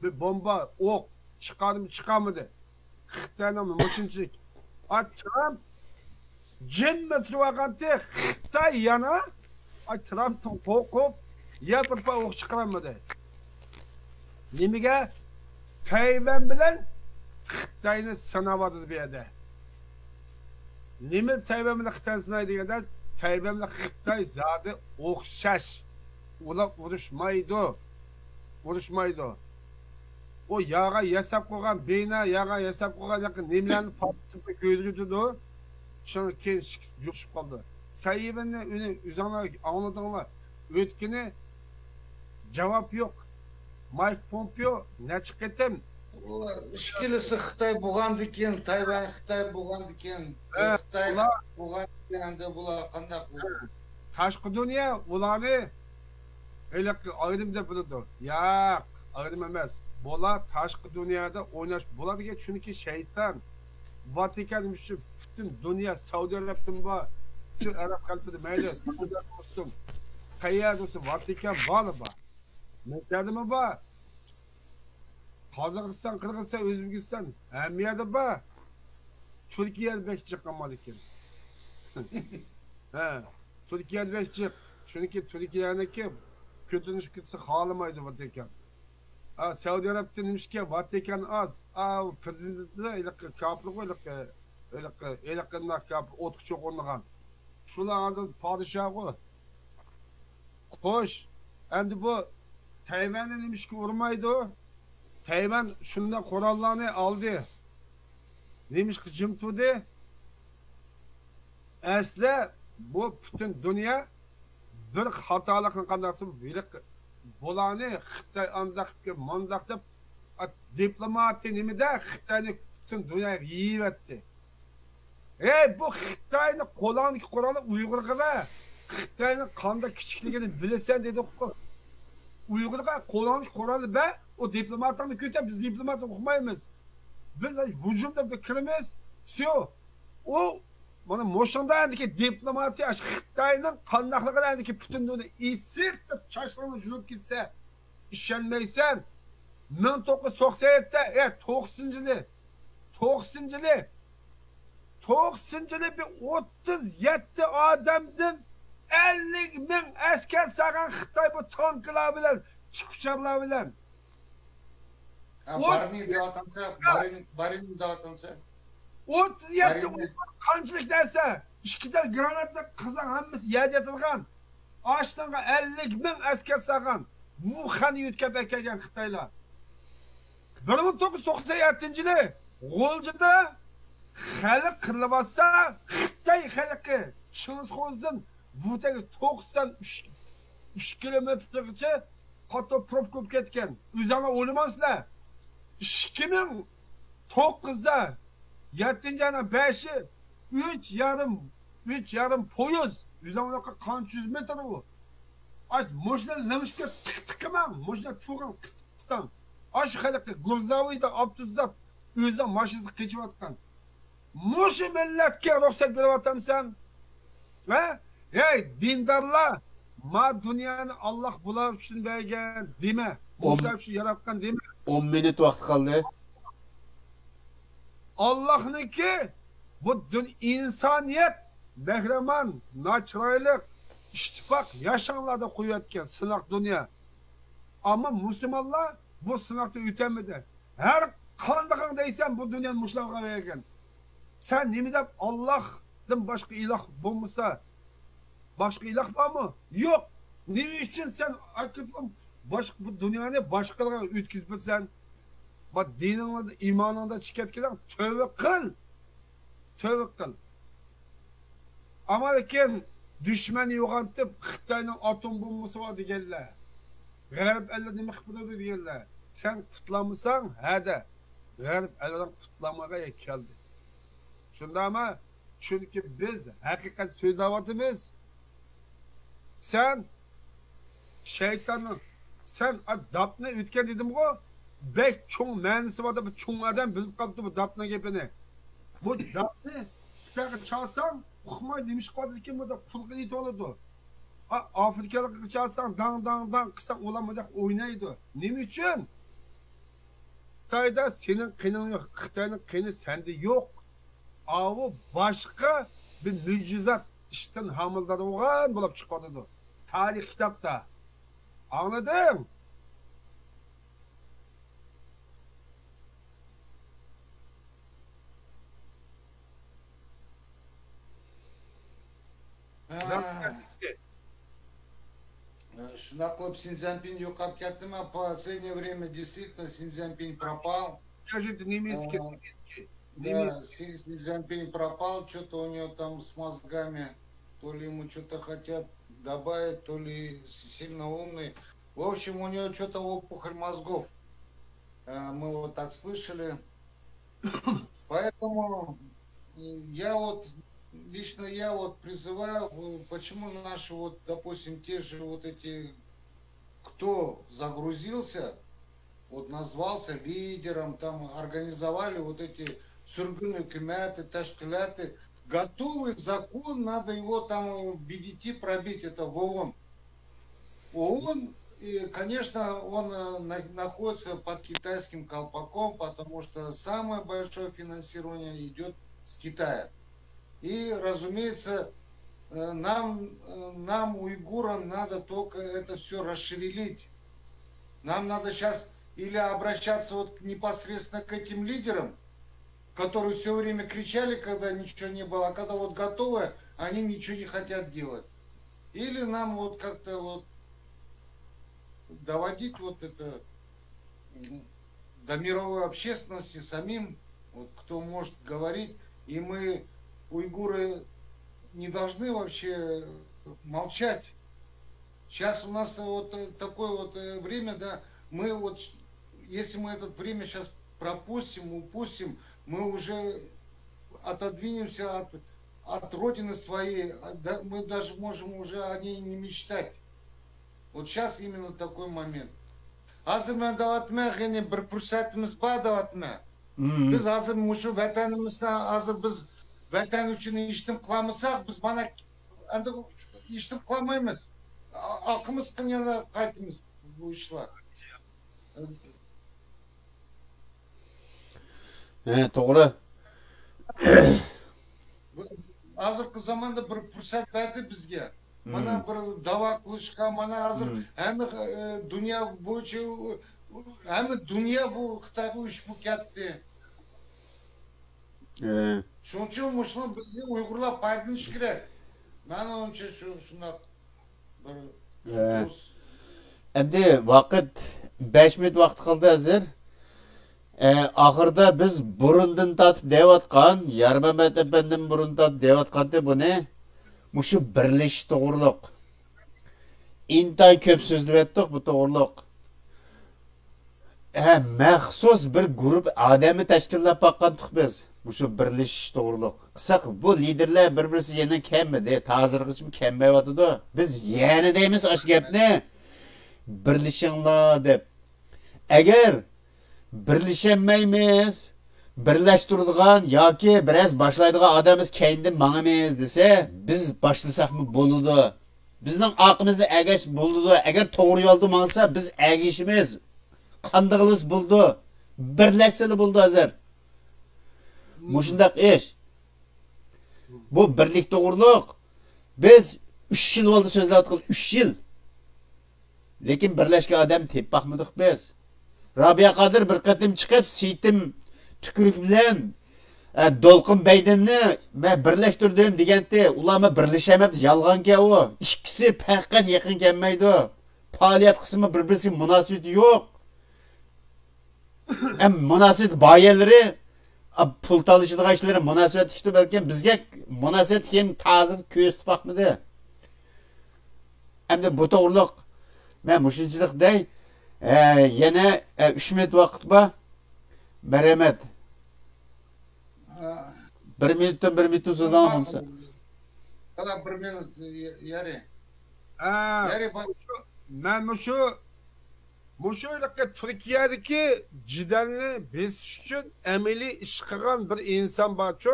بىر بومبا، ئوق چىقاردىمۇ، چىقارمىدى. خىتاينىڭ مۇشۇنچىلىك. ئا، ترامپ جىممىدە تۇرۇۋالغانتى، خىتاي يەنە، ئاي، ترامپتىن قورقۇپ، يا بىر پاي ئوق چىقىرالمىدى. نېمىگە؟ تەيۋەن بىلەن خىتاينى سىناۋاتىدۇ بۇ يەردە. نېمە تەيۋەن بىلەن خىتاينى سىنايدۇ دېگەندە، تەيۋەن بىلەن خىتاي زادى ئوخشاش. ئۇلار ئۇرۇشمايدۇ. ئۇرۇشمايدۇ. ئۇ ياغا ياساپ قويغان بىنا، ياغا ياساپ قويغان ياقى نېمىلەرنى پارتلىتىپ كۆيدۈرۈۋېتىدۇ. شۇنىڭ كېيىن شىكىس جۇقۇشۇپ قالدى. سەيۋىننى ئۈنى ئۆزۈڭلار ئاڭلىدىڭلار. ئۆتكىنى جاۋاب يوق. مايك پومپېئو نەچچە قېتىم ئۇلار ئىككىلىسى خىتاي بولغاندىكىن، تايۋان خىتاي بولغاندىكىن، ھە، خىتاي ئۇلار بولغاندىكىن، ئەمدى بۇلار قانداق بولىدۇ؟ تاشقى دۇنيا ئۇلارنى ھېلىقى ئايرىم دەپ بىلىدۇ. ياق، ئايرىم ئەمەس. بۇلار تاشقى دۇنيادا ئويناش بولىدىكەن، چۈنكى شەيتان. ۋاتىكان ئۈچۈن پۈتۈن دۇنيا، سەئۇدى ئەرەبتىن بار، پۈتۈن ئەرەب خەلقىدە مەيلى، سەئۇدى ئەرەب بولسۇن، قەيەردە بولسۇن، ۋاتىكان بارلا بار. مىسىردىمۇ بار. قازاقىستان، قىرغىزىستان، ئۆزبېكىستان، ھەممە يەردە بار. تۈركىيەدە بەك جىق ئامما لېكىن. ھە، تۈركىيەدە بەك جىق. چۈنكى تۈركىيەنىڭكى كۆتۈرۈلۈشۈپ كېتىشنى خالىمايدۇ ۋاتىكان. ھە، سەئۇدى ئەرەبتە نېمىشقا ۋاتىكان ئاز؟ ئا، پىرېزىدېنتى ھېلىقى كاپىرغۇ، ھېلىقى، ھېلىقى، ھېلىقى كاپىر ئوتقا چوقۇنىدىغان. شۇلار ھازىر پادىشاھغۇ. خوش، ئەمدى بۇ تەيۋەننى نېمىشقا ئۇرمايدۇ؟ تەيۋەن شۇنداق قوراللارنى ئالدى. نېمىشقا جىم تۇردى؟ ئەسلى بۇ پۈتۈن دۇنيا بىر خاتالىقنى قانداق قىلسا، بۇلارنى خىتاي ئانداق، مانداق دەپ، دىپلوماتىي نېمىدە خىتاينى پۈتۈن دۇنياغا يېيىۋەتتى. ھەي، بۇ خىتاينى قولۇڭدىكى قورالنى ئۇيغۇرغا بەر. خىتاينىڭ قانداق كىچىكلىكىنى بىلىسەن دېدۇققۇ. ئۇيغۇرغا قولۇڭدىكى قورالنى بەر، ئۇ دىپلوماتىڭنى كۆتەر، بىز دىپلوماتنى ئۇقمايمىز. بىز ھۇجۇمدا بىر كىرىمىز، سيو. ئۇ مانا مۇشۇڭدا ئەندىكى دىپلوماتىيە، ئاشۇ خىتاينىڭ قانداقلىقىنى ئەندىكى پۈتۈن دۇنيا ئېسىپ چاچلىرىڭنى يۇلۇپ كېتىسە، ئىشەنمەيسەن. مىڭ توققۇز يۈز توقسەن يەتتە، ئە، توقسىنىنچى يىلى، توقسىنىنچى يىلى، توقسىنىنچى يىلى بىر ئوتتۇز يەتتە ئادەمدىن ئەللىك مىڭ ئەسكەر سالغان خىتاي بۇ تانكىلار بىلەن، تىك ئۇچارلار بىلەن. ھە، ئوت-، بارنى دەۋاتامسەن، بارنى، بارنى دەۋاتامسەن؟ ئوتتۇز يەتتە بارنى. قانچىلىك نەرسە؟ ئىككى دانە گراناتنى قىلساڭ ھەممىسى يەردە ياتىدىغان. ئاشۇنىڭغا ئەللىك مىڭ ئەسكەر سالغان. ۋۇخەننى يۆتكەپ ئەكەلگەن خىتايلار. بىر مىڭ توققۇز يۈز توقسان يەتتىنچى يىلى غۇلجىدا خەلق قىرىلىۋاتسا، خىتاي خەلقى چىڭگىزخۇاڭدىن ۋۇتەنگە توقسان ئۈچ، ئۈچ كىلومېتىرغىچە قاتتىق پروبكا بولۇپ كەتكەن. ئۆزۈڭلار ئويلىمامسىلەر؟ ئىككى مىڭ توققۇزدا، يەتتىنچى ئاينىڭ بەشى، ئۈچ يېرىم، ئۈچ يېرىم پويىز. ئۆزۈڭلارغا قانچە يۈز مېتىر ئۇ؟ ئاش ماشىنا لىڭشىكى تىق تىق قىلماڭ، ماشىنا تۇرغان قىستاڭ. ئاش خەلقى گۇرزاۋىدا، ئاپتوبۇسدا ئۆزىنىڭ ماشىنىسى قېچىۋاتقان. مۇشۇ مىللەتكە رۇخسەت بېرىۋاتامسەن؟ ھە؟ ھەي، دىندارلار، ما دۇنيانى ئاللاھ بۇلار ئۈچۈن بەرگەن دېمە. ئون، مۇشۇلار ئۈچۈن ياراتقان دېمە. ئون مىنۇت ۋاقىت قالدى. ئاللاھنىڭكى بۇ دۇن-، ئىنسانىيەت مەھرىبان، ناچىرايلىق، ئىتتىپاق ياشاڭلار دەپ قويۇۋەتكەن سىناق دۇنيا. ئەمما مۇسۇلمانلار بۇ سىناقتىن ئۆتەلمىدى. ھەر قاندىقىڭ دەيسەن، بۇ دۇنيانى مۇشۇلارغا بەرگەن. سەن نېمە دەپ، ئاللاھتىن باشقا ئىلاھ بولمىسا، باشقا ئىلاھ بارمۇ؟ يوق. نېمە ئۈچۈن سەن ئاكىتىپ باشقا بۇ دۇنيانى باشقىلارغا ئۆتكۈزۈپ بېرىسەن؟ بۇ دىنىڭدا، ئىمانىڭدا چىقىپ كەتكىنىڭ، تۆۋە قىل. تۆۋە قىل. ئامما لېكىن دۈشمەن يوغانتىپ، خىتاينىڭ ئاتوم بومبىسى بار دېگەنلەر، غەرب ئەللىرى نېمە قىلىپ بولىدۇ دېگەنلەر. سەن قۇتۇلالمىساڭ، ھەدە، غەرب ئەللىرىڭ قۇتۇلالمىغان يەرگە كەلدى. شۇنداقمۇ؟ چۈنكى بىز ھەقىقەت سۆزلەۋاتىمىز. سەن شەيتاننىڭ، سەن ئا داپنى ئۆتكەن دېدىمغۇ، بەك چوڭ مەنىسى بار دەپ، بىر چوڭ ئادەم بىلىپ قاپتۇ بۇ داپنىڭ گېپىنى. بۇ داپنى خىتايغا چالساڭ، ئۇقماي نېمە ئىش قىلىۋاتىدىكىن، بۇ دەپ پۇل قىلىۋېتىۋالىدۇ. ئا، ئافرىكالىققا چالساڭ، داڭ، داڭ، داڭ قىلساڭ، ئۇلار مۇنداق ئوينايدۇ. نېمە ئۈچۈن؟ خىتايدا سېنىڭ قېنىڭ يوق، خىتاينىڭ قېنى سەندە يوق. ئاۋۇ باشقا بىر مۆجىزات ئىشتىن ھامىلىدار بولغان بولۇپ چىقىۋاتىدۇ. تارىخ كىتابتا. ئاڭلىدىڭ؟ ھە. شۇنداق قىلىپ، سىنزيانپىن يوقاپ كەتتىمۇ؟ Последнее время действительно Синьцзяньпинь пропал. Скажите, немецкий, немецкий, да, немецкий. Си Цзиньпинь пропал, что-то у него там с мозгами. То ли ему что-то хотят добавить, то ли с- сильно умный. В общем, у него что-то опухоль мозгов. Э, Мы вот так слышали. Поэтому э, я вот, лично я вот призываю, э, почему наши вот, допустим, те же вот эти, кто загрузился, вот назвался лидером, там организовали вот эти сюргюн ҳукуматы, тәшкилаты, готовый закон, надо его там в Б Д Т пробить, это в О О Н. О О Н, и, конечно, он э, на- находится под китайским колпаком, потому что самое большое финансирование идет с Китая. И, разумеется, э, нам, э, нам, уйгурам, надо только это все расшевелить. Нам надо сейчас или обращаться вот непосредственно к этим лидерам, которые все время кричали, когда ничего не было, а когда вот готовы, они ничего не хотят делать. Или нам вот как-то вот доводить вот это до мировой общественности самим, вот кто может говорить, и мы, уйгуры, не должны вообще молчать. Сейчас у нас вот э, такое вот э, время, да, мы вот, если мы это время сейчас пропустим, упустим, мы уже отодвинемся от, от родины своей, а, да, мы даже можем уже о ней не мечтать. Вот сейчас именно такой момент. Азыр мен даватма, ғене бір пурсатымыз бар даватма. Biz hozir mushu vatanimizni, hozir biz vatan uchun hech nima qilolmasak, biz mana endi hech nima qilolmaymiz. Aqimiz qilgan yana qaytimiz bu ishlar. He, to'g'ri. Hozirgi zamonda bir fursat berdi bizga. Mana bir da'vo qilishga, mana hozir hamma e, dunyo bo'yicha, hamma dunyo bu Xitoyga ushbu katta. ئى. شۇنىڭ ئۈچۈن مۇشۇنىڭ بىزنى ئۇيغۇرلار پايدىلىنىش كېرەك. مەنىڭچە شۇ، شۇنداق بىر ئى. ئەمدى ۋاقىت بەش مىنۇت ۋاقىت قالدى ھازىر. ئى، ئاخىرىدا بىز بۇرۇندىن تارتىپ دەۋاتقان، يارمەمەت ئەپەندىم بۇرۇندىن تارتىپ دەۋاتقانتى بۇنى. مۇشۇ بىرلىشىش توغرۇلۇق. ئىنتايىن كۆپ سۆزلىۋەتتۇق بۇ توغرۇلۇق. ھە، مەخسۇس بىر گۇرۇپپا ئادەمنى تەشكىللەپ باققانتۇق بىز. مۇشۇ بىرلىشىش توغرۇلۇق. قىساق، بۇ لىدېرلەر بىر-بىرسى يەنە كەلمىدى. تا ھازىرغىچە كەلمەيۋاتىدۇ. بىز يەنە دەيمىز ئاشۇ گەپنى. بىرلىشىڭلار دەپ. ئەگەر بىرلىشەلمەيمىز، بىرلەشتۈرىدىغان ياكى بىرەرسى باشلايدىغان ئادەم بىز كەينىدىن ماڭىمىز دېسە، بىز باشلىساقمۇ بولىدۇ. بىزنىڭ ئارقىمىزدا ئەگەش بولىدۇ. ئەگەر توغرا يولدا ماڭسا، بىز ئەگىشىمىز. قاندىغىلىسى بولىدۇ. بىرلەشسىلا بولىدۇ ھازىر. مۇشۇنداق ئىش. بۇ بىرلىك توغرۇلۇق. بىز ئۈچ يىل بولدى سۆزلەۋاتقىلى، ئۈچ يىل. لېكىن بىرلەشكەن ئادەم تېپىپ باقمىدۇق بىز. رابىيە قادىر بىر قېتىم چىقىپ، سېيىتىم تۈكرۈك بىلەن، ئە، دولقۇن بەيدىننى مەن بىرلەشتۈردۈم دېگەنتى. ئۇلارمۇ بىرلىشەلمەپتۇ. يالغانكەن ئۇ. ئىككىسى پەقەت يېقىن كەلمەيدۇ. پائالىيەت قىسمى بىر-بىرسىگە مۇناسىۋىتى يوق. ئەم، مۇناسىۋەت بار يەرلىرى، ئا، پۇل تالىشىدىغان ئىشلىرى مۇناسىۋەت ئىشتۇ بەلكىم، بىزگە مۇناسىۋەت كېيىن تازا كۆرسىتىپ باقمىدى. ئەمدى بۇ توغرۇلۇق مەن مۇشۇنچىلىق دەي. ئە، يەنە، ئە، ئۈچ مىنۇت ۋاقىت بار. مەرھەمەت. ھە. بىر مىنۇتتىن بىر مىنۇتتىن سوزۇلغان بولمىسا. ھە، بىر مىنۇت، يە-، يەرى. ھە، يەرى بار. مەن مۇشۇ مۇشۇ ھېلىقى تۈركىيەدىكى جېدەلنى بېسىش ئۈچۈن ئەمەلىي ئىش قىلغان بىر ئىنسان بارچۇ.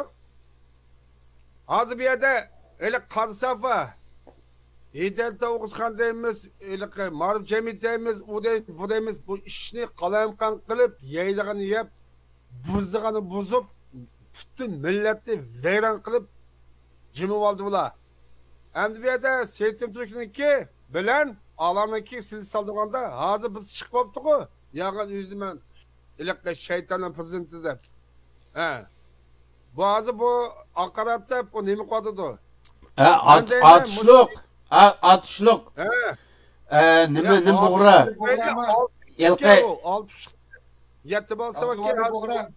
ھازىر بۇ يەردە ھېلىقى قارىسافا، ھېيدەر ئوغۇزخان دەيمىز، ھېلىقى مائارىپ جەمئىيىتى دەيمىز، ئۇ دەي-، بۇ دەيمىز، بۇ ئىشنى قالايمىقان قىلىپ، يەيدىغىنى يەپ، بۇزىدىغىنى بۇزۇپ، پۈتۈن مىللەتنى ۋەيران قىلىپ جىمىۋالدى بۇلار. ئەمدى بۇ يەردە سېيىتىم تۈركنىڭكى بىلەن ئالانىڭكى سىلسىلە سالدۇرغاندا، ھازىر بىز چىقىپ بوپتۇغۇ، ياغان ئۆزى مەن ھېلىقى شەيتاننىڭ پىرېزىدېنتى دەپ. ھە. بۇ ھازىر بۇ ھاقارەت دەپ، بۇ نېمە قىلىۋاتىدۇ؟ ھە، ئات-، ئاتۇشلۇق. ھە، ئاتۇشلۇق. ھە. ھە، نېمە، نېمە بۇغرا؟ ھېلىقى ئاتۇشلۇق. يەتتە بالىسى بار ئىكەن.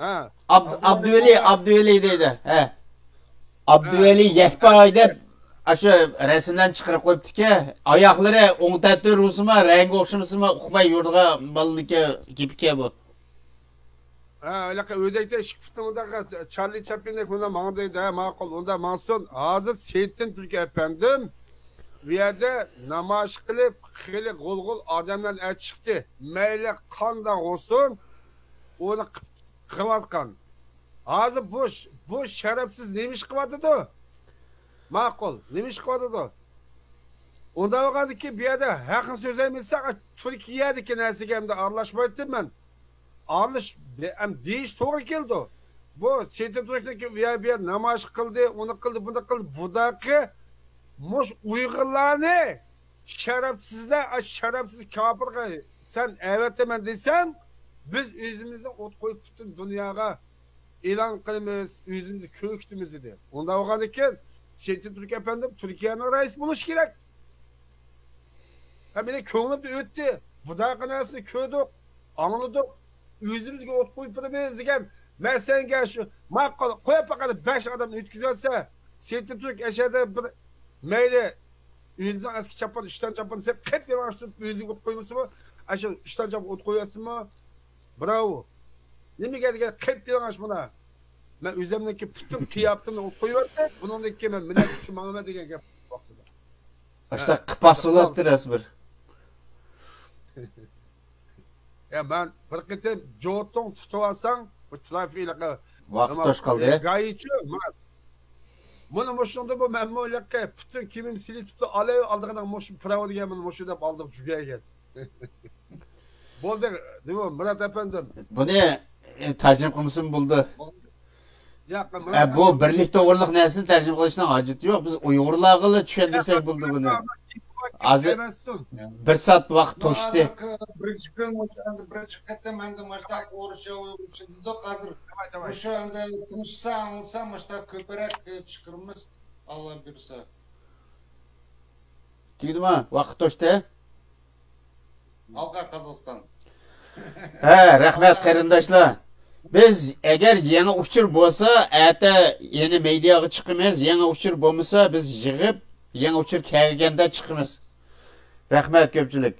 ھە. ئابد-، ئابدۇۋەلى، ئابدۇۋەلى دەيدۇ. ھە. ئابدۇۋەلى يەكپاي دەپ، ئاشۇ رەسىملەرنى چىقىرىپ قويۇپتىكەن. ئاياقلىرى ئوڭ تەتۈر بولسىمۇ، رەڭگى ئوخشىمىسىمۇ، ئۇقماي يۈرىدىغان بالىنىڭكى گېپىكەن بۇ. ھە، ھېلىقى ئۆدەكتە ئىككى پۇتنى ئۇنداق چارلى چاپلىندەك مۇنداق ماڭىدۇ دەيدۇ. ھە، ماقۇل، ئۇنداق ماڭسۇن. ھازىر سېيىتىم تۈركى ئەپەندىم بۇ يەردە نامايىش قىلىپ، خېلى غۇل-غۇل ئادەملەرنى ئەچىقتى. مەيلى قانداق بولسۇن، ئۇنى قىلىۋاتقان. ھازىر بۇ، بۇ شەرەپسىز نېمە ئىش قىلىۋاتىدۇ؟ ماقۇل، نېمە ئىش قىلىۋاتىدۇ؟ ئۇنداق بولغاندىكىن بۇ يەردە ھەقنى سۆزلەيمىز دېسەك، تۈركىيەدىكى نەرسىگە ئەمدى ئارىلاشمايتتىم مەن. ئارىلىش-، ئەم، دېيىش توغرا كېلىدۇ. بۇ سېيىتىم تۈركنىڭكى بۇ يەر، بۇ يەر نامايىش قىلدى، ئۇنى قىلدى، بۇنى قىلدى. بۇداقى مۇش ئۇيغۇرلارنى شەرەپسىزلەر، ئاشۇ شەرەپسىز كاپىرغا سەن ئەۋەتىمەن دېسەڭ، بىز ئۆزىمىزنى ئوت قويۇپ پۈتۈن دۇنياغا ئېلان قىلىمىز، ئۆزىمىزنى كۆرسىتىمىز دېدى. ئۇنداق بولغاندىكىن، سېيىتىم تۈرك ئەپەندىم تۈركىيەنىڭ رەئىسى بولۇشى كېرەك. ھە، مېنىڭ كۆڭلۈمدىن ئۆتتى. بۇنداق نەرسىنى كۆردۇق، ئاڭلىدۇق. ئۆزىمىزگە ئوت قويۇپ بېرىمىز دېگەن. مەسىلەنگە شۇ، ماقۇل، قويۇپ باقايلى، بەش ئادەم ئۆتكۈزۈۋەتسە، سېيىتىم تۈرك ئەشەدە بىر مەيلى، ئۆزىنىڭ ئەسكى چاپان، ئىشتان چاپىنى سېلىپ، قېپ يالىڭاچ تۇرۇپ، ئۆزىگە ئوت قويمىسىمۇ، ئاشۇ ئىشتان چاپان ئوت قويۇۋەتسىمۇ، براۋو. نېمىگە دېگەن قېپ يالىڭاچ مانا. مەن ئۆزۈمنىڭكى پۈتۈن قىياپىتىمنى ئوت قويۇۋەتتىم. بۇنىڭدىن كېيىن مەن مىللەت ئۈچۈن ماڭىمەن دېگەن گەپ ۋاقتىدا. ئاشۇنداق قىپاس بولاتتى رەسمىر. يا، مەن بىر قېتىم جوتۇڭ تۇتۇۋالساڭ، بۇ ترافىكلىقى ۋاقىت توشقالدى. گايىچۇ، مانا. مانا مۇشۇنىڭدا بۇ مەنمۇ ھېلىقى پۈتۈن كىيىمىم سىلى تۇتۇپ، ئالاي ئالدىغىنىڭ مۇشۇ پىراۋ دېگەن مانا مۇشۇ دەپ ئالدىغا جۈگەيگەن. بولدى، نېمە، مۇرات ئەپەندىم. بۇنى، ئە، تەرجىمە قىلمىسىمۇ بولىدۇ. ياق، ئە، بۇ بىرلىك توغرىلىق نەرسىنى تەرجىمە قىلىشنىڭ ھاجىتى يوق. بىز ئۇيغۇرلارغىلا چۈشەندۈرسەك بولىدۇ بۇنى. ھازىر ئەمەسسۇن. بىر سائەت ۋاقىت توشتى. بىرىنچى كۈن، بىرىنچى قېتىم ئەمدى ماشتا ئورۇسچە ئۇيغۇرچە دېدۇق. ھازىر داۋاي داۋاي. مۇشۇ ئەمدى تىنچلىسا، ئاڭلىسا، ماشتا كۆپرەك چىقىرىمىز، ئاللا بۇيرۇسا. تۈگىدىما؟ ۋاقىت توشتى. ئالغا قازاقىستان. ھە، رەھمەت قېرىنداشلار. بىز ئەگەر يېڭى ئۇچۇر بولسا، ئەتە يەنە مېدىياغا چىقىمىز. يېڭى ئۇچۇر بولمىسا، بىز يىغىپ، يېڭى ئۇچۇر كەلگەندە چىقىمىز. رەھمەت كۆپچىلىك.